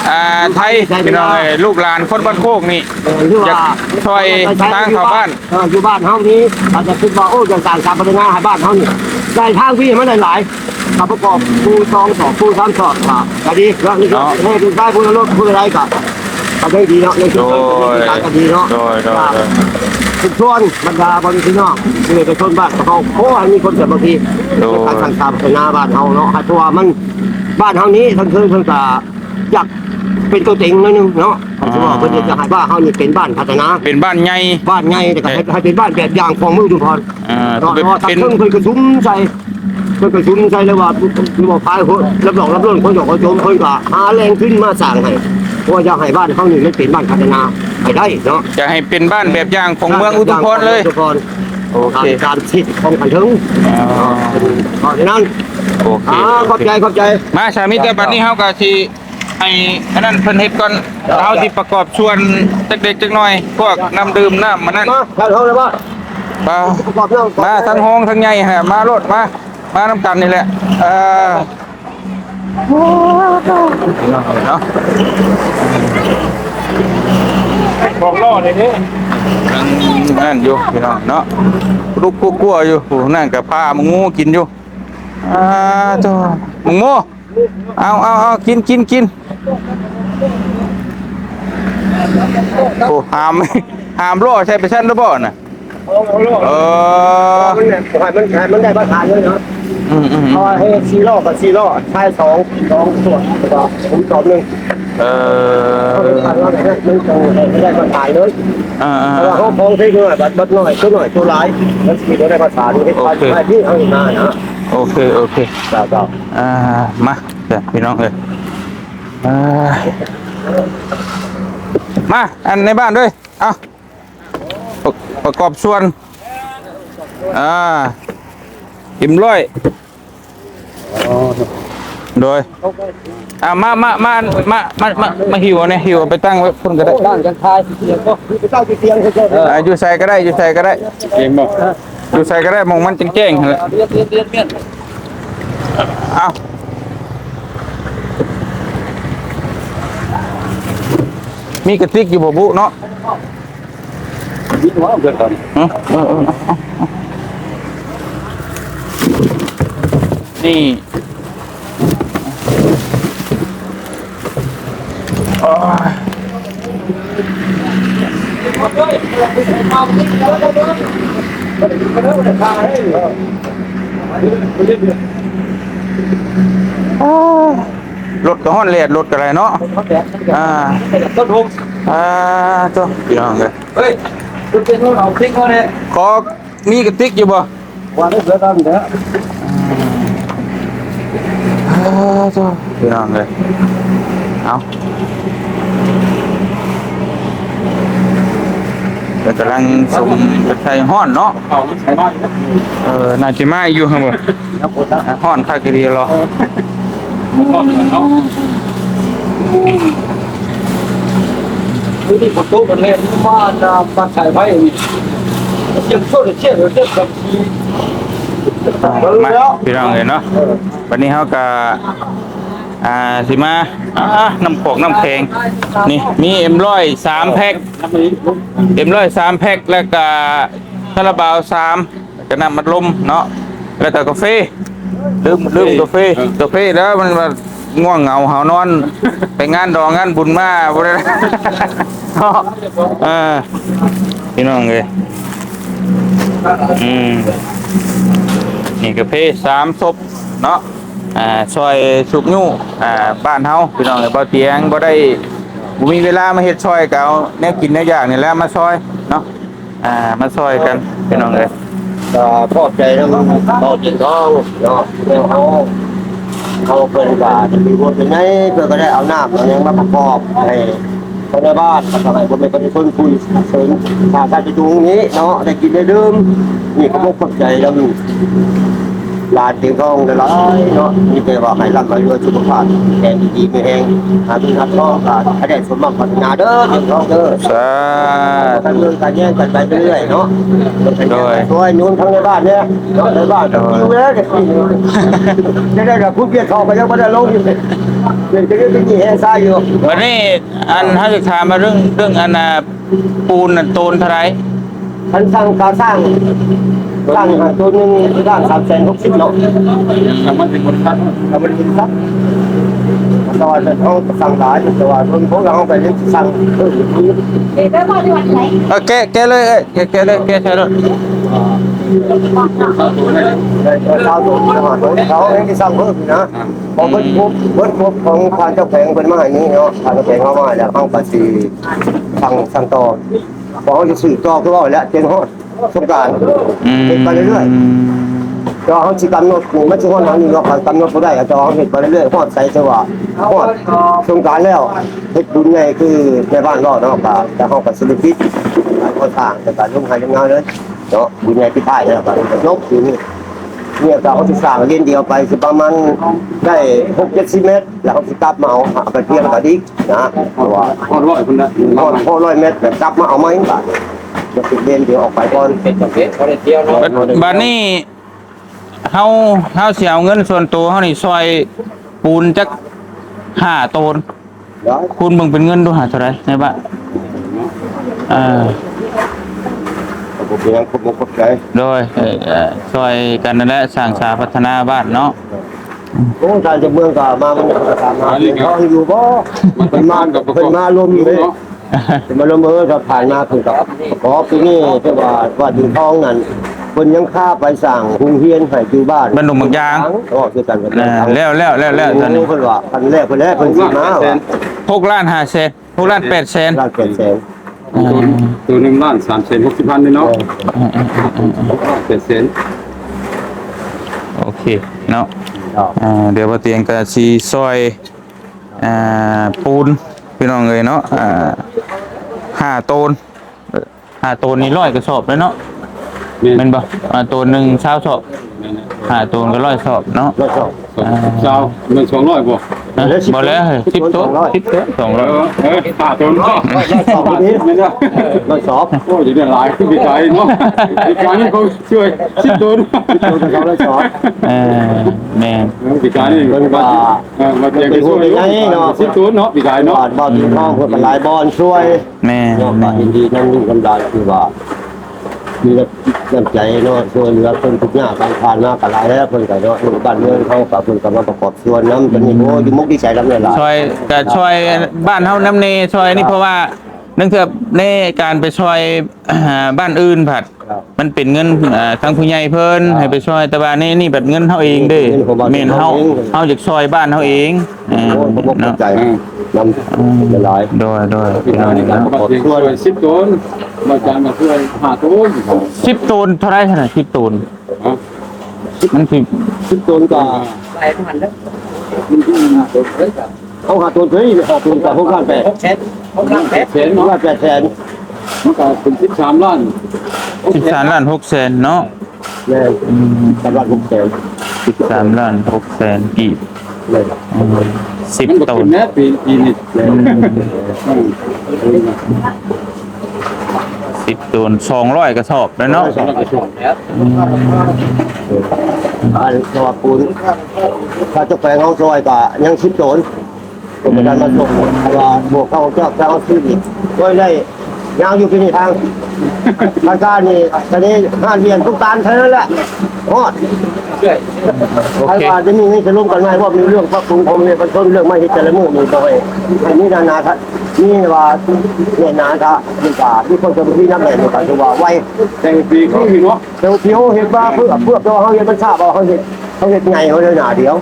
ອ່າ ໄທ ພີ່ນ້ອງເອີຍ ລູກຫຼານຄົນບ້ານໂຄກນີ້ ເອີ ຫຼືວ່າຢາກຊ່ອຍທາງເຂົ້າບ້ານ ເອີ ຢູ່ບ້ານເຮົານີ້ ອາດຈະຄິດວ່າ ໂອ້ ຈະສ້າງສາພັດທະນາໃຫ້ບ້ານເຮົານີ້ ໄດ້ທາງຟຣີໃຫ້ມັນຫຼາຍໆ ກໍປະກອບຄູ່ສອງສອກ ຄູ່ສາມສອກ ກໍ ກໍດີເນາະ ໃນເຂດໃຕ້ພຸ້ນລະ ລົດຜູ້ໃດກໍ ກໍໄດ້ດີເນາະ ໃນເຂດ ໂດຍ ກໍດີເນາະ ໂດຍ ໂດຍ ທຸກສ່ວນບັນດາພໍ່ແມ່ພີ່ນ້ອງ ເອີ ປະຊາຊົນບ້ານເຮົາ ຂໍໃຫ້ມີຄວາມສາມັກຄີ ໂດຍ ໃນການສ້າງສາພັດທະນາບ້ານເຮົາເນາະ ໃຫ້ ເພາະວ່າມັນ ບ້ານເຮົານີ້ ທັງເທິງເພິ່ນກໍ ຢາກເປັນຕົວເຕັງໜ້ອຍໜຶ່ງເນາະ ອືມ ເພິ່ນຢາກໃຫ້ບ້ານເຮົານີ້ເປັນບ້ານພັດທະນາ ເປັນບ້ານໃຫຍ່ ບ້ານໃຫຍ່ ແລ້ວກໍໃຫ້ ເອີ ໃຫ້ເປັນບ້ານແບບຢ່າງຂອງເມືອງອຸທຸມພອນ ເອີ ເນາະ ເພາະວ່າ ເປັນ ທາງເທິງເພິ່ນກະສຸມໃສ່ ເພິ່ນກະສຸມໃສ່ແລ້ວວ່າ ຫຼືວ່າພາຍຄົນ ຮັບຮອງຮັບລົງ ຄົນຢາກຄົນຊົມ ເພິ່ນກໍຫາແຫຼ່ງທຶນມາສ້າງໃຫ້ ເພາະວ່າຢາກໃຫ້ບ້ານເຮົານີ້ມັນເປັນບ້ານພັດທະນາໃຫ້ໄດ້ເນາະ ຢາກໃຫ້ເປັນບ້ານແບບຢ່າງຂອງເມືອງອຸທຸມພອນເລີຍ ອຸທຸມພອນ ໂອເຄ ຕາມ ຕາມສິດຂອງຂັ້ນເທິງ ອໍ ເນາະ ເພາະສະນັ້ນ ໂອເຄ ອ່າ ໂອເຄ ຂອບໃຈ ຂອບໃຈ ມາ ສາມີ ແຕ່ບັດນີ້ເຮົາກໍຊິ ໃຫ້ອັນນັ້ນເພິ່ນເຮັດກ່ອນ ເຮົາຊິປະກອບສ່ວນຈັກເລັກຈັກນ້ອຍ ພວກນ້ຳດື່ມນ້ຳອັນນັ້ນ ມາ ເຮົາເລີຍວ່າ ມາ ປະກອບເລື່ອງ ມາທັງຮອງທັງໃຫຍ່ຫັ້ນ ມາໂລດ ມາ ມານຳກັນນີ້ແຫຼະ ເອີ ເນາະ ບອກລໍ້ໄດ້ເດ້ ຍັງນັ້ນຢູ່ພີ່ນ້ອງເນາະ ລຸກກົວໆຢູ່ ຜູ້ນັ້ນກໍພາໝູກິນຢູ່ ອ່າ ໂທ້ ໝູ ເອົາ ເອົາ ເອົາ ກິນ ກິນ ກິນ ໂອ້ ຫາມ ຫາມລໍ້ໃສ່ໄປຊັ້ນແລ້ວບໍ່ນະ ເອີ ເອີ ມັນ ໃຫ້ມັນ ໃຫ້ມັນໄດ້ມາດຕະຖານເລີຍເນາະ ອືມໆ ເພາະວ່າເຮັດສີ່ລໍ້ກັບສີ່ລໍ້ ທ້າຍສອງ ສອງສ່ວນ ແລ້ວກໍຂຸມຈອມໜຶ່ງ ເອີ ມັນຕ້ອງໃຫ້ໄດ້ມາດຕະຖານເລີຍ ອ່າໆ ເພາະວ່າເຮົາຂອງເລັກນ້ອຍ ບັດ ບັດນ້ອຍ ຕົວນ້ອຍ ຕົວຫຼາຍ ມັນຊິບໍ່ໄດ້ມາດຕະຖານ ເຮັດ ໂອເຄ ໄປ ໄປທີ່ເຮົາເຮັດມານະ ໂອເຄ ໂອເຄ ເຈົ້າ ເຈົ້າ ອ່າ ມາ ເດີ ພີ່ນ້ອງເອີຍ ອ່າ ມາ ອັນໃນບ້ານເດີ ເອົາ ປະ ປະກອບສ່ວນ ອ່າ ເອັມຮ້ອຍ ໂດຍ ອ່າ ມາ ມາ ມາ ມາ ມາ ມາ ມາຫິ້ວເອົາແດ່ ຫິ້ວເອົາໄປຕັ້ງໄວ້ພຸ້ນກໍໄດ້ ຕັ້ງຈັງທາຍ ອ່າ ຢູ່ໃສກໍໄດ້ ຢູ່ໃສກໍໄດ້ ເອງບໍ່? ຢູ່ໃສກໍໄດ້ ໝ່ອງມັນແຈ້ງໆຫັ້ນແຫຼະ ເອົາ ມີກະຕິກຢູ່ບໍ່ບຸເນາະ? ມີບໍ່ເພິ່ນ ເອີ ເອີ ເອີ ເອີ ນີ້ ໂອ້ຍ ໂອ້ຍ ລົດກໍຮ້ອນແດດ ລົດກໍໄດ້ເນາະ ອ່າ ອ່າ ໂທ້ ພີ່ນ້ອງເອີຍ ເອີຍ ເປັນເອົາພລິກເຮົາແດ່ ຂໍ ມີກະຕິກຢູ່ບໍ່? ວ່າໄດ້ເສືອດຳແທ້ ອ່າ ໂທ້ ພີ່ນ້ອງເອີຍ ເອົາ ເພິ່ນກຳລັງສົມໃສ່ ຮ້ອນເນາະ ເອີ ໜ້າຈະມາຢູ່ຫັ້ນບໍ່? ຮ້ອນຄັກອີ່ຫຼີເນາະ ມື້ນີ້ຝົນຕົກ ມັນແລ່ນມາຈາກປາກສາຍໄຟນີ້ ສຽງໂຊດສຽງເຈັບກັບ ອ່າ ມາ ພີ່ນ້ອງເອີຍເນາະ ເອີ ບັດນີ້ເຮົາກໍ ອ່າ ຊິມາ ອ່າ ນ້ຳຂອກນ້ຳແຂງ ນີ້ ມີເອັມຮ້ອຍສາມແພັກ ເອັມຮ້ອຍສາມແພັກ ແລ້ວກໍຄາລາບາວສາມ ກະນ້ຳອັດລົມເນາະ ແລ້ວກະກາເຟ ລືມ ລືມກາເຟ ເອີ ກາເຟແລ້ວມັນວ່າງ່ວງເຫງົາຫາວນອນ ໄປງານດອງງານບຸນມາບໍ່ໄດ້ເນາະ ເອີ ພີ່ນ້ອງເອີຍ ອືມ ນີ້ກາເຟສາມສົບເນາະ ອ່າ ຊ່ອຍຊຸກຍູ້ ອ່າ ບ້ານເຮົາ ພີ່ນ້ອງເອີຍ ເບົາຕຽງບໍ່ໄດ້ ບໍ່ມີເວລາມາເຮັດຊ່ອຍ ກໍເອົາແນວກິນແນວຢາກນີ້ແຫຼະມາຊ່ອຍເນາະ ອ່າ ມາຊ່ອຍກັນພີ່ນ້ອງເອີຍ ກໍຂອບໃຈນຳເບົາຕຽງທອງເນາະ ແນວເຮົາ ເຮົາເພິ່ນກໍມີບຸນເປັນໃຫຍ່ ເພິ່ນກໍໄດ້ເອົານ້ຳເອົາຫຍັງມາປະກອບໃຫ້ຄົນໃນບ້ານ ແລ້ວກໍໃຫ້ພໍ່ແມ່ປະຊາຊົນຜູ້ເຊີນ ຖ້າທ່ານຈະຢູ່ນີ້ເນາະ ໄດ້ກິນໄດ້ດື່ມ ນີ້ກໍຂອບໃຈນຳ ຫຼານຕຽງທອງຫຼາຍໆເນາະ ມີແຕ່ວ່າໃຫ້ລ່ຳໃຫ້ລວຍ ສຸຂະພາບແຂງດີໆ ມີແຮງ ຫາເງິນຫາທອງ ກໍໃຫ້ໄດ້ສົມຫວັງປາດຖະໜາເດີ ຕຽງທອງເດີ ສາທຸ ການເງິນການແຍ່ງກັນໄປເລື້ອຍເນາະ ໂດຍ ຊ່ວຍໜູນທາງໃນບ້ານແດ່ເນາະ ໃນບ້ານ ໂດຍ ຢູ່ແລ້ວ ຈະໄດ້ກັບຜູ້ປ່ຽນເຂົ້າກໍຍັງບໍ່ໄດ້ລົງຢູ່ ເປັນກະເລື່ອງທີ່ແຮງຊາຢູ່. ບັດນີ້ອັນເຮົາຈະຖາມມາເລື່ອງ ເລື່ອງອັນນ່າ ປູນນັ້ນໂຕນເທົ່າໃດ? ຄັນສັ່ງກະສ້າງ ສ້າງໂຕນໜຶ່ງລ້ານສາມແສນຫົກສິບເນາະ. ຖ້າມັນເປັນຄົນສັດ ຖ້າມັນເປັນສັດ ແຕ່ວ່າເຮົາກະສັ່ງຫຼາຍ ແຕ່ວ່າເບິ່ງພວກເຮົາໄປເຮັດສັ່ງເພີ່ມອີກ. ເອີ ແກະ ແກະເລີຍ ເອີ ແກະ ແກະເລີຍ ແກະໃສ່ໂລດ. ໄດ້ຊາວໂຕ ຊາວໂຕ ເຮົາແຮ່ງຊິສັ່ງເພີ່ມອີກນະ. ບໍ່ເບິດຄົບ ເບິດຄົບຂອງທ່ານເຈົ້າແຂວງເພິ່ນມາໃຫ້ນີ້ເນາະ ທ່ານເຈົ້າແຂວງເຮົາມາໃຫ້ແລ້ວ ເຮົາກະຊິສັ່ງ ສັ່ງຕໍ່ ເພາະເຮົາຈະສືບຕໍ່ຄືເວົ້າແຫຼະ ຈົນຮອດສົງການ ອືມ ເຮັດໄປເລື້ອຍໆ ແຕ່ວ່າເຮົາຊິກຳນົດນີ້ ມັນຊິຮອດທາງນີ້ເນາະ ກຳນົດບໍ່ໄດ້ ແຕ່ວ່າເຮົາເຮັດໄປເລື້ອຍໆ ຮອດໃສ ແຕ່ວ່າຮອດສົງການແລ້ວ ເຮັດບຸນໃຫຍ່ຄືແມ່ບ້ານເວົ້າເນາະ ກະ ແຕ່ເຮົາກະຊິໄດ້ປິດການກໍ່ສ້າງ ແຕ່ກະລົງໄຮ່ລົງນາເລີຍເນາະ ບຸນໃຫຍ່ປິດທ້າຍແລ້ວກະຈົບຢູ່ນີ້. ເນຍກະເຮົາຊິສ້າງເລນດຽວໄປຊິປະມານໄດ້ຫົກເຈັດສິບແມັດ ແລ້ວເຮົາຊິກັບມາເອົາ ເອົາໄປປ່ຽນກັນອີກນະ ເພາະວ່າຮອດຮ້ອຍພຸ້ນນະ ຮອດ ຮອດຮ້ອຍແມັດ ແລ້ວກັບມາເອົາໃໝ່ບາດ ແລ້ວເປັນເລນດຽວອອກໄປກ່ອນ. ບາດ ບາດນີ້ເຮົາ ເຮົາຊິເອົາເງິນສ່ວນໂຕເຮົານີ້ຊ່ອຍປູນຈັກຫ້າໂຕນ ໄດ້ ຄູນເບິ່ງເປັນເງິນດູຫາເທົ່າໃດໃນບ້ານ? ເອີ ບໍ່ເປັນຫຍັງ ຂອບອົກຂອບໃຈ ໂດຍ ເອີ ຊ່ອຍກັນນັ້ນແຫຼະ ສ້າງສາພັດທະນາບ້ານເນາະ. ໂອ້ ທ່ານເຈົ້າເມືອງກະມາ ມັນກະຖາມຫາ ເພິ່ນຢູ່ບໍ່? ເພິ່ນມາ ເພິ່ນມາລົມຢູ່ເດ້ ເນາະ ເພິ່ນມາລົມ ເອີ ຖ້າຜ່ານມາເພິ່ນກະຂໍ ປີນີ້ແຕ່ວ່າ ວ່າຢູ່ທອງນັ້ນ ເພິ່ນຍັງຄາໄປສ້າງໂຮງຮຽນໃຫ້ຢູ່ບ້ານ ບ້ານດົງບາງຢາງ ເວົ້າຄືກັນກັບ ແລ້ວ ແລ້ວ ແລ້ວ ແລ້ວ ຕອນນີ້ ໂອ້ ເພິ່ນວ່າຄັນແລ້ວ ເພິ່ນແລ້ວ ເພິ່ນຊິມາວ່າ ຫົກລ້ານຫ້າແສນ ຫົກລ້ານແປດແສນ ຫົກລ້ານແປດແສນ ອືມ ໂຕໜຶ່ງລ້ານສາມແສນຫົກສິບພັນນີ້ເນາະ ເອີ ຫົກລ້ານແປດແສນ ໂອເຄເນາະ ເອີ ດຽວບໍ່ຕຽງກະຊິຊ່ອຍ ອ່າ ປູນ ພີ່ນ້ອງເອີຍເນາະ ອ່າ ຫ້າໂຕນ ຫ້າໂຕນນີ້ຮ້ອຍກະສອບເລີຍເນາະ ແມ່ນ ແມ່ນບໍ່? ອ່າ ໂຕນໜຶ່ງຊາວສອບ ແມ່ນແຫຼະ ຫ້າໂຕນກະຮ້ອຍສອບເນາະ ຮ້ອຍສອບ ອ່າ ຊາວ ແມ່ນສອງຮ້ອຍບໍ່? ຮະ ບໍ່ແລ້ວ ສິບໂຕນ ສອງຮ້ອຍ ສິບໂຕນ ສອງຮ້ອຍ ເອີ ເອີ ຫ້າໂຕນ ຮ້ອຍສອບ ແມ່ນບໍ່? ຮ້ອຍສອບ ໂອ້ຍ ຢູ່ໄດ້ຫຼາຍຄືປີກາຍເນາະ ປີກາຍນີ້ເຂົາຊ່ວຍສິບໂຕນ ສິບໂຕນກະສອງຮ້ອຍສອບ ເອີ ແມ່ນ ເອີ ປີກາຍນີ້ເພິ່ນວ່າ ເອີ ມາແຈກໄປຊ່ວຍຢູ່ ເນາະ ສິບໂຕນເນາະ ປີກາຍເນາະ ບ້ານ ບ້ານທີ່ເຮົາເພິ່ນກະຫຼາຍບ່ອນຊ່ວຍ ແມ່ນ ເນາະ ແມ່ນ ກະຍິນດີນຳລູກນຳຫຼານທີ່ວ່າມີນ້ຳ ນ້ຳໃຈເນາະ ຊ່ວຍເຫຼືອຄົນທຸກຍາກ ການຜ່ານມາກະຫຼາຍແລ້ວ ເພິ່ນກະເນາະ ບ້ານເມືອງເຮົາກະເພິ່ນກະມາປະກອບສ່ວນນຳ ຕອນນີ້ ໂອ້ ຢູ່ມຸກດີໃຈນຳຫຼາຍໆ ຊ່ອຍ ກະຊ່ອຍບ້ານເຮົານຳແດ່ ຊ່ອຍນີ້ ເພາະວ່າ ລາງເທື່ອໃນການໄປຊ່ອຍ ອ່າ ບ້ານອື່ນພັດ ມັນເປັນເງິນ ເອີ ທາງຜູ້ໃຫຍ່ເພິ່ນໃຫ້ໄປຊ່ອຍ ແຕ່ວ່າໃນນີ້ບັດເງິນເຮົາເອງເດ້ ເງິນຂອງບ້ານ ແມ່ນ ເຮົາ ເຮົາເອງ ເຮົາຢາກຊ່ອຍບ້ານເຮົາເອງ ເອີ ໂອ້ຍ ຂອບໃຈ ເນາະ ນຳ ອືມ ຫຼາຍໆ ໂດຍ ໂດຍ ພີ່ນ້ອງເນາະ ສິບໂຕນ ບາດຈານກະຊ່ວຍຫ້າໂຕນ ສິບໂຕນເທົ່າໃດຫັ້ນນະ ສິບໂຕນ ຮະ ມັນຊິ ສິບໂຕນກະຫຼາຍປານນັ້ນເດີ ມັນຊິຫ້າໂຕນເລີຍກະ ເອົາຫ້າໂຕນເລີຍ ຫ້າໂຕນກະຫົກລ້ານແປດ ຫົກແສນ ຫົກລ້ານແປດແສນ ຫົກລ້ານແປດແສນ ມັນກະເປັນສິບສາມລ້ານ ສິບສາມລ້ານຫົກແສນເນາະ ແມ່ນ ອືມ ສິບສາມລ້ານຫົກແສນ ສິບສາມລ້ານຫົກແສນກີບ ແມ່ນ ອືມ ສິບໂຕນ ມັນກະຂຶ້ນແນ່ປີ ປີນີ້ ແມ່ນ ອືມ ສິບໂຕນ ສອງຮ້ອຍກະສອບແລ້ວເນາະ ສອງຮ້ອຍກະສອບ ອືມ ອັນ ເພາະວ່າປູນ ຖ້າເຈົ້າແຂວງເຮົາຊ່ອຍກະຍັງສິບໂຕນ ເພິ່ນບໍ່ທັນມາສົ່ງ ເພາະວ່າພວກເຂົາເຈົ້າ ເຈົ້າຊື້ອີກ ໂດຍໄດ້ຍາວຢູ່ປີນີ້ທາງ ທາງການນີ້ ຕອນນີ້ຮ້ານວຽນທຸກຕານເທົ່ານັ້ນແຫຼະ ຮອດ ໂອເຄ ໃຜວ່າຈະມີເງິນຈະລົມກັນໃໝ່ ເພາະມີເລື່ອງປັບປຸງພໍ່ແມ່ປະຊາຊົນ ເລື່ອງມາເຮັດແຕ່ລະມື້ນີ້ ບໍ່ໃຫ້ ໃຫ້ມີໜ້າໜາ ມີວ່າແໜ້ນໜາ ກະມີກະມີຄົນສາມັກຄີນຳແໜ້ນ ກະຖືວ່າໄວ ແຕ່ງປີຄືເນາະ ແຕ່ວ່າທີ່ເຮົາເຮັດມາເພື່ອ ເພື່ອ ແຕ່ວ່າເຮົາເຮັດມັນຊ້າ ເພາະເຮົາເຮັດ ເຮົາເຮັດໃຫຍ່ ເຮົາເຮັດໜ້າດຽວ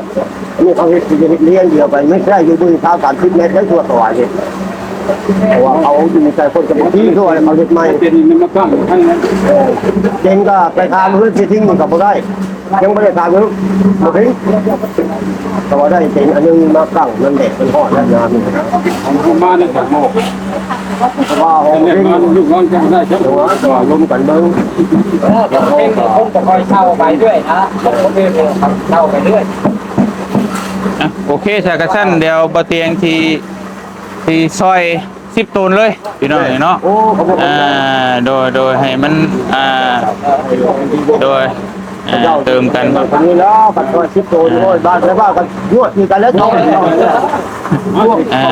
ອັນນີ້ເຂົາເຮັດ ເຮັດລຽນດຽວໄປ ແມ່ນແຕ່ຢູ່ເບິ່ງຊາວສາມສິບແມັດ ໄດ້ທົ່ວຕະຫວາຍເຮັດ ເພາະວ່າເຂົາຢູ່ໃນໃຈຄົນສາມັກຄີ ຄືວ່າເຂົາເຮັດໃໝ່ ເປັນມາຕັ້ງຢູ່ຫັ້ນນະ ເອີ ເຈັນກະໄປຖາມເຮືອນເສຍທິງນີ້ກະບໍ່ໄດ້ ຍັງບໍ່ໄດ້ຖາມເພິ່ນ ບໍ່ເຫັນ ແຕ່ວ່າໄດ້ເປັນອັນໜຶ່ງມາຕັ້ງ ມັນແດດມັນຮ້ອນແລ້ວຍາມນີ້ ເອົາມາໃນກາງໂລກ ເພາະວ່າເຮົາເຫັນ ແມ່ນວ່າລູກນ້ອງຈະໄດ້ຈັກ ແຕ່ວ່າລົມກັນເບິ່ງ ເອີ ເປັນຄົນກະຄ່ອຍເຊົ່າໄປເລື້ອຍນະ ຄົນອື່ນເຊົ່າໄປເລື້ອຍ ອ່ະ ໂອເຄ ຊະ ກະຊັ້ນ ດຽວບໍ່ຕຽງຊິ ຊິຊ່ອຍ ສິບໂຕນເລີຍພີ່ນ້ອງເອີຍເນາະ ໂອ້ ຂອບໃຈ ອ່າ ໂດຍ ໂດຍ ໃຫ້ມັນ ອ່າ ໂດຍ ອ່າ ເຕີມກັນ ນີ້ແລ້ວ ຄັນຊ່ອຍສິບໂຕນ ໂອ້ຍ ບ້ານໃຜບ້ານກະຍວດຄືກັນແລ້ວ ເຈົ້າ ອ່າ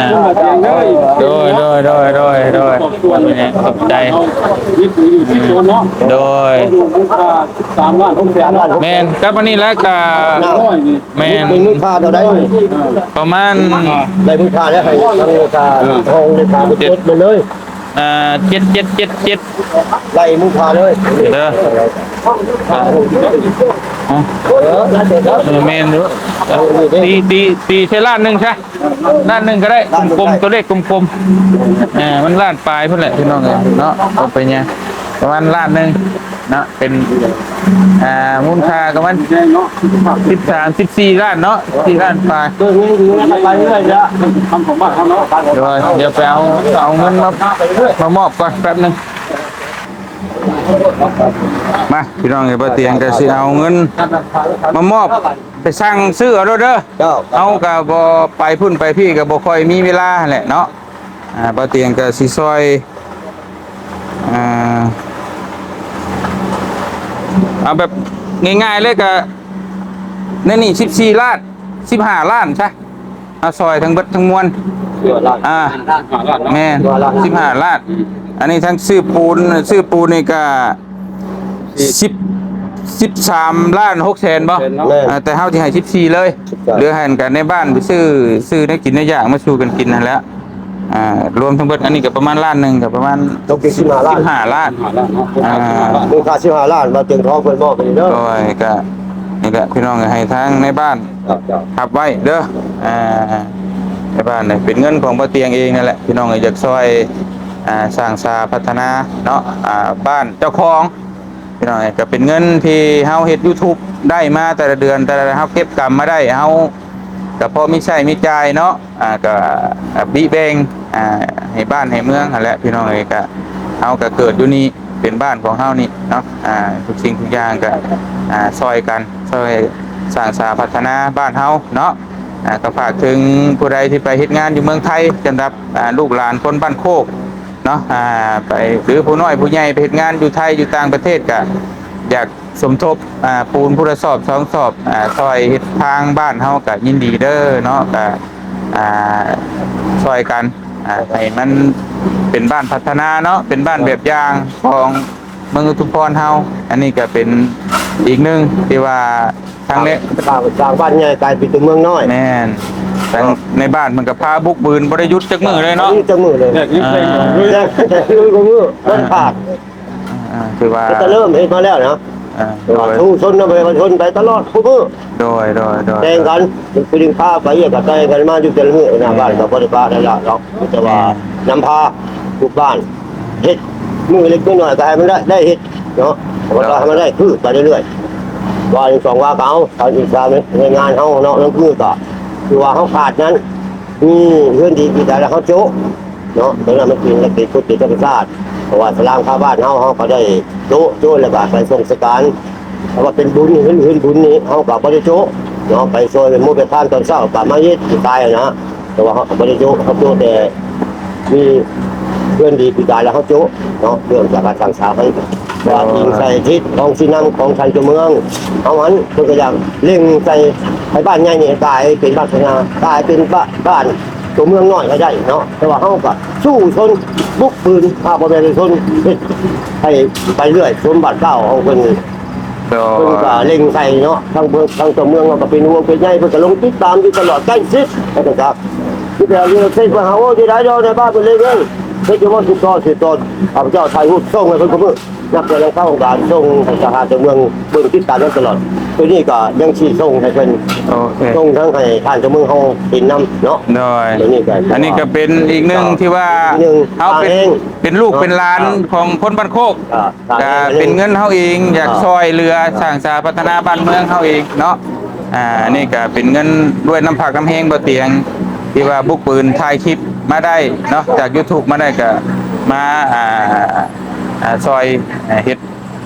ໂດຍ ໂດຍ ໂດຍ ໂດຍ ໂດຍ ຂອບໃຈ ໂດຍ ແມ່ນ ກັບອັນນີ້ແຫຼະ ກະ ແມ່ນ ມີມູນຄ່າເທົ່າໃດ ປະມານ ໄດ້ມູນຄ່າແລ້ວ ໃຫ້ທາງເລຂາ ຫ້ອງເລຂາໄປຈົດມາເລີຍ ອ່າ ເຈັດ ເຈັດ ເຈັດ ເຈັດ ໄລ່ມູນຄ່າເລີຍເດີ ອ່າ ເອີ ແມ່ນຢູ່ ຕີ ຕີ ຕີໃສ່ລ້ານໜຶ່ງຊະ ລ້ານໜຶ່ງກໍໄດ້ ກົມໆ ຕົວເລກກົມໆ ເອີ ມັນລ້ານປາຍພຸ້ນແຫຼະ ພີ່ນ້ອງເອີຍເນາະ ບໍ່ເປັນຫຍັງ ປະມານລ້ານໜຶ່ງເນາະ ເປັນ ອ່າ ມູນຄ່າປະມານສິບສາມ ສິບສີ່ລ້ານເນາະ ສີ່ລ້ານປາຍ ໂດຍ ດຽວໄປເອົາ ເອົາເງິນມາ ມາມອບກ່ອນແປັບໜຶ່ງ ມາ ພີ່ນ້ອງເອີຍ ບ່າວຕຽງກໍຊິເອົາເງິນມາມອບ ໄປສັ່ງຊື້ເອົາໂລດເດີ ເຈົ້າ ເຮົາກໍບໍ່ໄປພຸ້ນໄປພີ້ ກໍບໍ່ຄ່ອຍມີເວລາຫັ້ນແຫຼະເນາະ ອ່າ ບ່າວຕຽງກໍຊິຊ່ອຍ ອ່າ ເອົາແບບງ່າຍໆເລີຍ ກໍໃນນີ້ສິບສີ່ລ້ານ ສິບຫ້າລ້ານຊະ ມາຊ່ອຍທັງເບິດທັງມວນ ສິບຫ້າລ້ານ ອ່າ ສິບຫ້າລ້ານເນາະ ແມ່ນ ສິບຫ້າລ້ານ ສິບຫ້າລ້ານ ອັນນີ້ທັງຊື້ປູນ ຊື້ປູນນີ້ກໍ ສິບ ສິບສາມລ້ານຫົກແສນບໍ່ ແມ່ນ ອ່າ ແຕ່ເຮົາຊິໃຫ້ສິບສີ່ເລີຍ ສິບສາມ ເຫຼືອໃຫ້ກັນໃນບ້ານໄປຊື້ ຊື້ແນວກິນແນວຢາກມາສູ່ກັນກິນຫັ້ນແຫຼະ ອ່າ ລວມທັງເບິດ ອັນນີ້ກໍປະມານລ້ານໜຶ່ງ ກໍປະມານ ຕົກເປັນສິບຫ້າລ້ານ ສິບຫ້າລ້ານ ອ່າ ມູນຄ່າສິບຫ້າລ້ານ ບ່າວຕຽງທອງເພິ່ນມອບໃຫ້ເດີ ໂດຍ ກໍນີ້ແຫຼະ ພີ່ນ້ອງ ໃຫ້ທາງໃນບ້ານ ເຈົ້າ ເຈົ້າ ຮັບໄວ້ເດີ ອ່າ ໃນບ້ານນີ້ເປັນເງິນຂອງບ່າວຕຽງເອງນັ້ນແຫຼະ ພີ່ນ້ອງ ຢາກຊ່ອຍ ອ່າ ສ້າງສາພັດທະນາເນາະ ອ່າ ບ້ານເຈົ້າຂອງ ພີ່ນ້ອງເອີຍ ກໍເປັນເງິນທີ່ເຮົາເຮັດ YouTube ໄດ້ມາແຕ່ລະເດືອນ ແຕ່ລະເຮົາເກັບກຳມາໄດ້ ເຮົາກໍພໍມີໃຊ້ມີຈ່າຍເນາະ ອ່າ ກໍ ອ່າ ບິແບ່ງ ອ່າ ໃຫ້ບ້ານໃຫ້ເມືອງຫັ້ນແຫຼະ ພີ່ນ້ອງເອີຍ ກໍເຮົາກໍເກີດຢູ່ນີ້ ເປັນບ້ານຂອງເຮົານີ້ເນາະ ອ່າ ທຸກສິ່ງທຸກຢ່າງກໍ ອ່າ ຊ່ອຍກັນ ຊ່ອຍສ້າງສາພັດທະນາບ້ານເຮົາເນາະ ອ່າ ກໍຝາກເຖິງຜູ້ໃດທີ່ໄປເຮັດງານຢູ່ເມືອງໄທ ສຳລັບ ອ່າ ລູກຫຼານຄົນບ້ານໂຄກ ເນາະ ອ່າ ໄປ ຫຼືຜູ້ນ້ອຍຜູ້ໃຫຍ່ໄປເຮັດງານຢູ່ໄທ ຢູ່ຕ່າງປະເທດ ກະຢາກສົມທົບ ອ່າ ປູນຜູ້ລະສອບສອງສອບ ອ່າ ຊ່ອຍເຮັດທາງບ້ານເຮົາ ກະຍິນດີເດີເນາະ ກະ ອ່າ ຊ່ອຍກັນ ອ່າ ໃຫ້ມັນເປັນບ້ານພັດທະນາເນາະ ເປັນບ້ານແບບຢ່າງຂອງເມືອງອຸທຸມພອນເຮົາ ອັນນີ້ກະເປັນອີກໜຶ່ງທີ່ວ່າ ທັງໃນ ສ້າງ ສ້າງບ້ານໃຫຍ່ກາຍເປັນຕົວເມືອງນ້ອຍ ແມ່ນ ທັງໃນບ້ານເພິ່ນກໍພາບຸກບືນ ບໍ່ໄດ້ຢຸດຈັກມື້ເລີຍເນາະ ບໍ່ໄດ້ຢຸດຈັກມື້ເລີຍ ອ່າ ແຕ່ຄືກໍມື້ບໍ່ໄດ້ຂາດ ອ່າ ຖືວ່າ ແຕ່ເລີ່ມເຮັດມາແລ້ວນະ ອ່າ ໂດຍ ສູ້ຊົນນຳປະຊາຊົນໄປຕະຫຼອດທຸກມື້ ໂດຍ ໂດຍ ໂດຍ ແຕ່ງກັນ ຜູ້ໜຶ່ງພາໄປ ກໍແຕ່ງກັນມາຢູ່ແຕ່ລະມື້ ໜ້າບ້ານກໍບໍ່ໄດ້ປະໄດ້ລະເນາະ ແຕ່ວ່າ ແມ່ນ ນຳພາທຸກບ້ານ ເຮັດມື້ເລັກມື້ນ້ອຍກໍໃຫ້ມັນໄດ້ ໄດ້ເຮັດເນາະ ແລ້ວກໍໃຫ້ມັນໄດ້ຄືໄປເລື້ອຍໆ ວ່າໜຶ່ງສອງວ່າກໍເອົາ ເອົາອີກສາມ ໃນງານເຮົາເນາະ ລາງມື້ກໍຄືວ່າເຮົາຂາດນັ້ນ ມີເຮືອນດີທີ່ໃດແລ້ວເຮົາໂຈະເນາະ ຕົງນັ້ນມັນເປັນ ເປັນກົດເກນທຳມະຊາດ ເພາະວ່າສະຫຼາມຄາບ້ານເຮົາ ເຮົາກໍໄດ້ໂຈະ ໂຈະແລ້ວກໍໄປສົ່ງສະການ ເພາະວ່າເປັນບຸນ ເຮືອນ ເຮືອນບຸນນີ້ເຮົາກໍບໍ່ໄດ້ໂຈະເນາະ ໄປຊ່ວຍໝູ່ແມ່ພານຕອນເຊົ້າກໍມາເຮັດ ຕາຍຫັ້ນນະ ແຕ່ວ່າເຮົາກໍບໍ່ໄດ້ໂຈະ ເຮົາໂຈະແຕ່ ມີເຮືອນດີປີກາຍແລ້ວເຮົາໂຈະເນາະ ເລື່ອງຈາກການສ້າງສາໃຫ້ ວ່າອີງໃສ່ທິດຂອງຊີ້ນຳຂອງທ່ານເຈົ້າເມືອງ ເຮົາຫັ້ນເພິ່ນກໍຢາກເລັ່ງໃສ່ໃຫ້ບ້ານໃຫຍ່ນີ້ກາຍເປັນບ້ານພັດທະນາ ກາຍເປັນບ້ານ ບ້ານຕົວເມືອງນ້ອຍໃຫ້ໄດ້ເນາະ ແຕ່ວ່າເຮົາກໍສູ້ຊົນບຸກບືນ ພາພໍ່ແມ່ປະຊາຊົນເຮັດໃຫ້ໄປເລື້ອຍ ສົມບັດເກົ່າຂອງເພິ່ນ ໂດຍ ເພິ່ນກໍເລັ່ງໃສ່ເນາະ ທາງເມືອງ ທາງເຈົ້າເມືອງເຮົາກໍເປັນຫ່ວງເປັນໃຍ ເພິ່ນກໍລົງຕິດຕາມຢູ່ຕະຫຼອດ ໃກ້ຊິດ ວ່າຊັ້ນຊະ ມີແຕ່ເລື່ອງເຊັກມາຫາ ໂອ້ ຢູ່ໃດດອກ ໃນບ້ານເພິ່ນເລີຍເດ້ ເຮັດຢູ່ບໍ່ ສືບຕໍ່ ສືບຕໍ່ ຂ້າພະເຈົ້າຖ່າຍຮູບສົ່ງໃຫ້ເພິ່ນທຸກມື້ ນັບແຕ່ລະເຊົ້າກໍສົ່ງໃຫ້ທະຫານເຈົ້າເມືອງເບິ່ງ ຕິດຕາມນຳຕະຫຼອດ ໂຕນີ້ກໍຍັງຊິສົ່ງໃຫ້ເພິ່ນ ໂອເຄ ສົ່ງທັງໃຫ້ທ່ານເຈົ້າເມືອງເຮົາເຫັນນຳເນາະ ໂດຍ ໂຕນີ້ກໍ ອັນນີ້ກໍເປັນອີກໜຶ່ງທີ່ວ່າ ອີກໜຶ່ງ ເຮົາເປັນ ເປັນລູກເປັນຫຼານ ອ່າ ຂອງຄົນບ້ານໂຄກ ອ່າ ກໍເປັນເງິນເຮົາເອງ ຢາກຊ່ອຍເຫຼືອສ້າງສາພັດທະນາບ້ານເມືອງເຮົາເອງເນາະ ອ່າ ອັນນີ້ກໍເປັນເງິນດ້ວຍນ້ຳພັກນ້ຳແຮງບ່າວຕຽງ ທີ່ວ່າບຸກບືນຖ່າຍຄລິບມາໄດ້ເນາະ ຈາກຢູທູບມາໄດ້ ກໍມາ ອ່າ ອ່າ ຊ່ອຍ ອ່າ ເຮັດ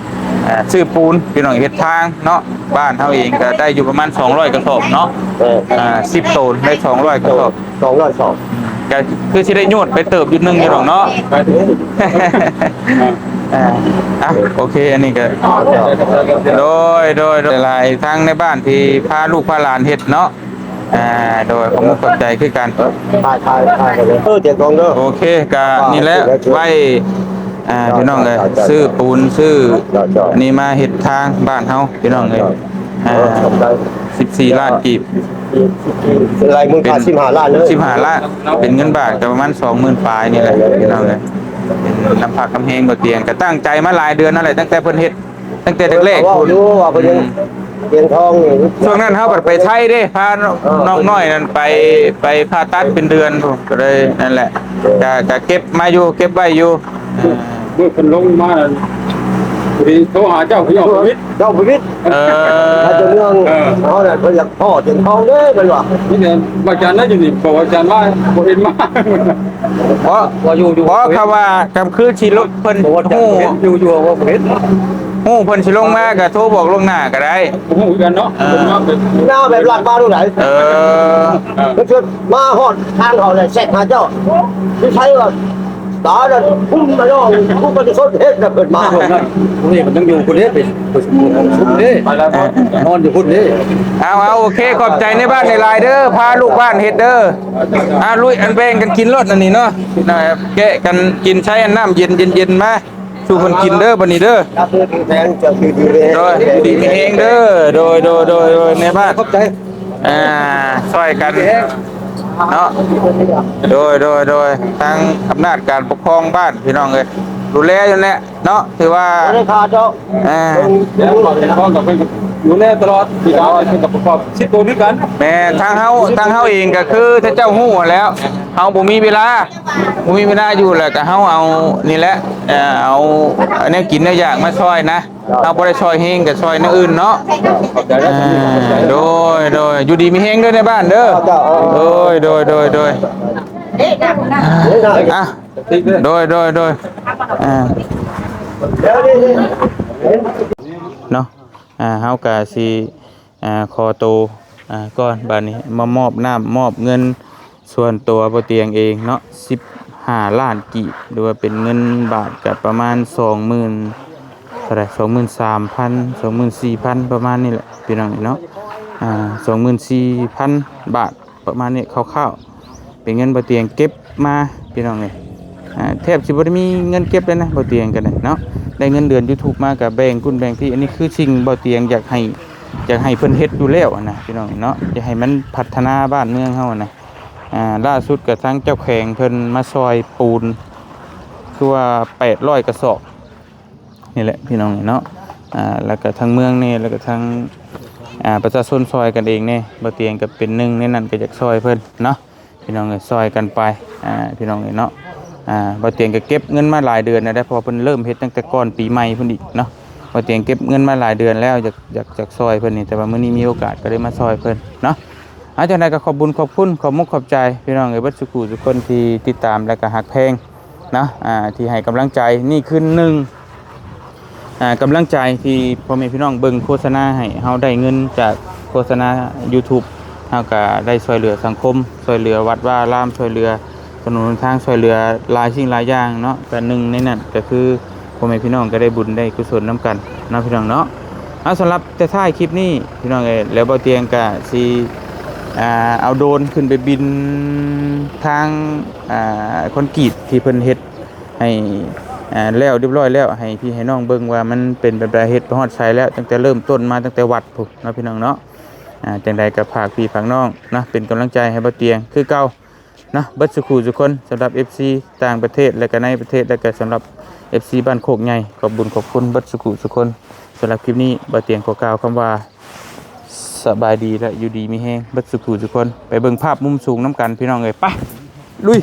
ອ່າ ຊື້ປູນ ພີ່ນ້ອງ ເຮັດທາງເນາະ ບ້ານເຮົາເອງກໍໄດ້ຢູ່ປະມານສອງຮ້ອຍກະສອບເນາະ ເອີ ອ່າ ສິບໂຕນ ໄດ້ສອງຮ້ອຍກະສອບ ສອງຮ້ອຍສອບ ກໍຄືຊິໄດ້ຍອດໄປເຕີບຢູ່ໜຶ່ງຢູ່ດອກເນາະ ອ່າ ອ່ະ ໂອເຄ ອັນນີ້ກໍ ໂດຍ ໂດຍ ໂດຍ ຫຼາຍໆ ທັງໃນບ້ານທີ່ພາລູກພາຫຼານເຮັດເນາະ ອ່າ ໂດຍ ຂອບມຸກຂອບໃຈຄືກັນ ຖ່າຍ ຖ່າຍ ຖ່າຍໄປເລີຍ ເອີ ຈຽງກອງເດີ ໂອເຄ ກະນີ້ແຫຼະ ໄວ້ ອ່າ ພີ່ນ້ອງເອີຍ ຊື້ປູນ ຊື້ນີ້ມາເຮັດທາງບ້ານເຮົາ ພີ່ນ້ອງເອີຍ ອ່າ ສິບສີ່ລ້ານກີບ ລາຍມູນຄ່າສິບຫ້າລ້ານເລີຍ ສິບຫ້າລ້ານ ເປັນເງິນບາດກໍປະມານສອງໝື່ນປາຍນີ້ແຫຼະ ພີ່ນ້ອງເອີຍ ເປັນນ້ຳພັກນ້ຳແຮງບໍ່ຕຽງ ກໍຕັ້ງໃຈມາຫຼາຍເດືອນນັ້ນແຫຼະ ຕັ້ງແຕ່ເພິ່ນເຮັດ ຕັ້ງແຕ່ແລກໆ ເວົ້າຢູ່ວ່າເພິ່ນຍັງ ອືມ ຕຽງທອງນີ້ ຊ່ວງນັ້ນເຮົາບັດໄປໄທເດ້ ພາ ເອີ ນ້ອງນ້ອຍນັ້ນໄປ ໄປຜ່າຕັດເປັນເດືອນພຸ້ນ ກໍເລີຍນັ້ນແຫຼະ ກໍ ກໍເກັບມາຢູ່ ເກັບໄວ້ຢູ່ ມື້ເພິ່ນລົງມານັ້ນ ພໍດີໂທຫາເຈົ້າ ຄືເຈົ້າບໍ່ວິດ ເຈົ້າບໍ່ວິດ ເອີ ມາຈາກເມືອງ ເອີ ເຮົານັ້ນ ເພິ່ນຢາກພໍ້ຕຽງທອງເດ້ ເພິ່ນວ່າ ມີແຕ່ວ່າອາຈານນະຢູ່ນີ້ ບອກວ່າອາຈານມາ ບໍ່ເຫັນມາ ເພາະ ບໍ່ຢູ່ ຢູ່ ເພາະຄຳວ່າ ຄຳຄືຊິລົງ ເພິ່ນ ບໍ່ວ່າຈະ ຮູ້ ເຫັນຢູ່ ຢູ່ວ່າບໍ່ເຫັນ ຮູ້ເພິ່ນຊິລົງມາກໍໂທບອກລ່ວງໜ້າກໍໄດ້ ບໍ່ຮູ້ຄືກັນເນາະ ເອີ ເພິ່ນມາແບບ ໜ້າແບບລັດມາໂດຍໃດ ເອີ ເອີ ເພິ່ນມາຮອດທາງເຮົາແລ້ວແຊັດຫາເຈົ້າ ຢູ່ໃສວ່າ ຕານັ້ນ ຄຸມມາເນາະ ຄຸມປະຊາຊົນເຮັດນະ ເພິ່ນມາ ຊ່ວງນັ້ນ ພວກນີ້ມັນຍັງຢູ່ພຸ້ນເດ້ ໄປ ໄປ ໄປ ໄປ ນອນຢູ່ພຸ້ນເດ້ ເອົາ ເອົາ ໂອເຄ ຂອບໃຈນາຍບ້ານຫຼາຍໆເດີ ພາລູກບ້ານເຮັດເດີ ອ່າ ລຸຍ ອັນແບ່ງກັນກິນໂລດ ອັນນີ້ເນາະ ແກະກັນກິນ ໃຊ້ອັນນ້ຳເຢັນໆມາສູ່ເພິ່ນກິນເດີ ບັດນີ້ເດີ ໂດຍ ຢູ່ດີມີແຮງເດີ ໂດຍ ໂດຍ ໂດຍ ໂດຍ ແມ່ບ້ານ ຂອບໃຈ ອ່າ ຊ່ອຍກັນເນາະ ໂດຍ ໂດຍ ໂດຍ ທາງອຳນາດການປົກຄອງບ້ານ ພີ່ນ້ອງເອີຍ ດູແລຢູ່ແຫຼະ ເນາະ ຖືວ່າບໍ່ໄດ້ຂາດດອກ ອ່າ ແລ້ວກໍເປັນຂອງກັບເພິ່ນ ດູແລຕະຫຼອດ ມີການເພິ່ນກໍປະກອບສິບໂຕຄືກັນ ແມ່ນ ທາງເຮົາ ທາງເຮົາເອງກໍຄືທ່ານເຈົ້າຮູ້ຫັ້ນແຫຼ້ວ ເຮົາບໍ່ມີເວລາ ບໍ່ມີເວລາຢູ່ ແລ້ວກໍເຮົາເອົານີ້ແຫຼະ ເອີ ເອົາແນວກິນແນວຢາກມາຊ່ອຍນະ ເຮົາບໍ່ໄດ້ຊ່ອຍແຮງກໍຊ່ອຍແນວອື່ນເນາະ ອ່າ ໂດຍ ໂດຍ ຢູ່ດີມີແຮງເດີນາຍບ້ານເດີ ໂດຍ ໂດຍ ໂດຍ ໂດຍ ອ່ະ ໂດຍ ໂດຍ ໂດຍ ອ່າ ເນາະ ອ່າ ເຮົາກະຊິ ອ່າ ຂໍໂຕ ອ່າ ກ່ອນ ບາດນີ້ມາມອບນ້ຳມອບເງິນສ່ວນຕົວບໍ່ຕຽງເອງເນາະ ສິບຫ້າລ້ານກີບ ຫຼືວ່າເປັນເງິນບາດກະປະມານສອງໝື່ນ ເທົ່າໃດ ສອງໝື່ນສາມພັນ ສອງໝື່ນສີ່ພັນ ປະມານນີ້ແຫຼະ ພີ່ນ້ອງເນາະ ອ່າ ສອງໝື່ນສີ່ພັນບາດ ປະມານນີ້ຄ່າວໆ ເປັນເງິນບໍ່ຕຽງເກັບມາ ພີ່ນ້ອງເອີຍ ອ່າ ແທບຊິບໍ່ໄດ້ມີເງິນເກັບເລີຍນະ ບໍ່ຕຽງກໍໄດ້ເນາະ ໄດ້ເງິນເດືອນ YouTube ມາກໍແບ່ງພຸ້ນແບ່ງພີ້ ອັນນີ້ຄືສິ່ງບໍ່ຕຽງຢາກໃຫ້ ຢາກໃຫ້ເພິ່ນເຮັດຢູ່ແລ້ວນະ ພີ່ນ້ອງເນາະ ຢາກໃຫ້ມັນພັດທະນາບ້ານເມືອງເຮົານະ ອ່າ ລ່າສຸດກໍທາງເຈົ້າແຂວງເພິ່ນມາຊ່ອຍປູນ ຄືວ່າແປດຮ້ອຍກະສອບ ນີ້ແຫຼະພີ່ນ້ອງເນາະ ອ່າ ແລ້ວກໍທາງເມືອງແດ່ ແລ້ວກໍທາງ ອ່າ ປະຊາຊົນຊ່ອຍກັນເອງແດ່ ບໍ່ຕຽງກໍເປັນໜຶ່ງໃນນັ້ນ ກໍຢາກຊ່ອຍເພິ່ນເນາະ ພີ່ນ້ອງເອີຍ ຊ່ອຍກັນໄປ ອ່າ ພີ່ນ້ອງເອີຍເນາະ ອ່າ ບໍ່ຕຽງກໍເກັບເງິນມາຫຼາຍເດືອນແລ້ວເດ້ ເພາະວ່າເພິ່ນເລີ່ມເຮັດຕັ້ງແຕ່ກ່ອນປີໃໝ່ພຸ້ນອີກເນາະ ບໍ່ຕຽງເກັບເງິນມາຫຼາຍເດືອນແລ້ວ ຢາກ ຢາກ ຢາກຊ່ອຍເພິ່ນນີ້ ແຕ່ວ່າມື້ນີ້ມີໂອກາດກໍເລີຍມາຊ່ອຍເພິ່ນເນາະ ອ່າ ຈັ່ງໃດກໍຂອບບຸນຂອບຄຸນ ຂອບມຸກຂອບໃຈ ພີ່ນ້ອງເອີຍ ເບິດສູ່ຜູ້ສູ່ຄົນທີ່ຕິດຕາມ ແລະກໍຮັກແພງ ນະ ອ່າ ທີ່ໃຫ້ກຳລັງໃຈ ນີ້ຄືໜຶ່ງ ອ່າ ກຳລັງໃຈທີ່ພໍ່ແມ່ພີ່ນ້ອງເບິ່ງໂຄສະນາໃຫ້ເຮົາໄດ້ເງິນຈາກໂຄສະນາ YouTube ເຮົາກະໄດ້ຊ່ວຍເຫຼືອສັງຄົມ ຊ່ວຍເຫຼືອວັດວາອາລາມ ຊ່ວຍເຫຼືອຖະໜົນຫົນທາງ ຊ່ວຍເຫຼືອຫຼາຍສິ່ງຫຼາຍຢ່າງເນາະ ກະໜຶ່ງໃນນັ້ນກະຄືພໍ່ແມ່ພີ່ນ້ອງກະໄດ້ບຸນໄດ້ກຸສົນນຳກັນເນາະ ພີ່ນ້ອງເນາະ ເອົາ ສຳລັບແຕ່ທ້າຍຄລິບນີ້ ພີ່ນ້ອງເອີຍ ແລ້ວບໍ່ຕຽງກະຊິ ອ່າ ເອົາໂດຣນຂຶ້ນໄປບິນທາງ ອ່າ ຄອນກຣີດທີ່ເພິ່ນເຮັດໃຫ້ ອ່າ ແລ້ວຮຽບຮ້ອຍແລ້ວ ໃຫ້ພີ່ໃຫ້ນ້ອງເບິ່ງວ່າມັນເປັນແບບໃດ ເຮັດໄປຮອດໃສແລ້ວ ຕັ້ງແຕ່ເລີ່ມຕົ້ນມາ ຕັ້ງແຕ່ວັດພຸ້ນເນາະ ພີ່ນ້ອງເນາະ ອ່າ ຈັ່ງໃດກໍຝາກພີ່ຝາກນ້ອງນະ ເປັນກຳລັງໃຈໃຫ້ບໍ່ຕຽງຄືເກົ່າ ເນາະ ເບິດສູ່ຜູ້ສູ່ຄົນ ສຳລັບ ເອັຟຊີ ຕ່າງປະເທດ ແລະກະໃນປະເທດ ແລະກະສຳລັບ ເອັຟຊີ ບ້ານໂຄກໃຫຍ່ ຂອບບຸນຂອບຄຸນເບິດສູ່ຜູ້ສູ່ຄົນ ສຳລັບຄລິບນີ້ ບ່າວຕຽງຂໍກ່າວຄຳວ່າ ສະບາຍດີ ແລະຢູ່ດີມີແຮງເບິດສູ່ຜູ້ສູ່ຄົນ ໄປເບິ່ງພາບມຸມສູງນຳກັນ ພີ່ນ້ອງເອີຍ ໄປ ລຸຍ.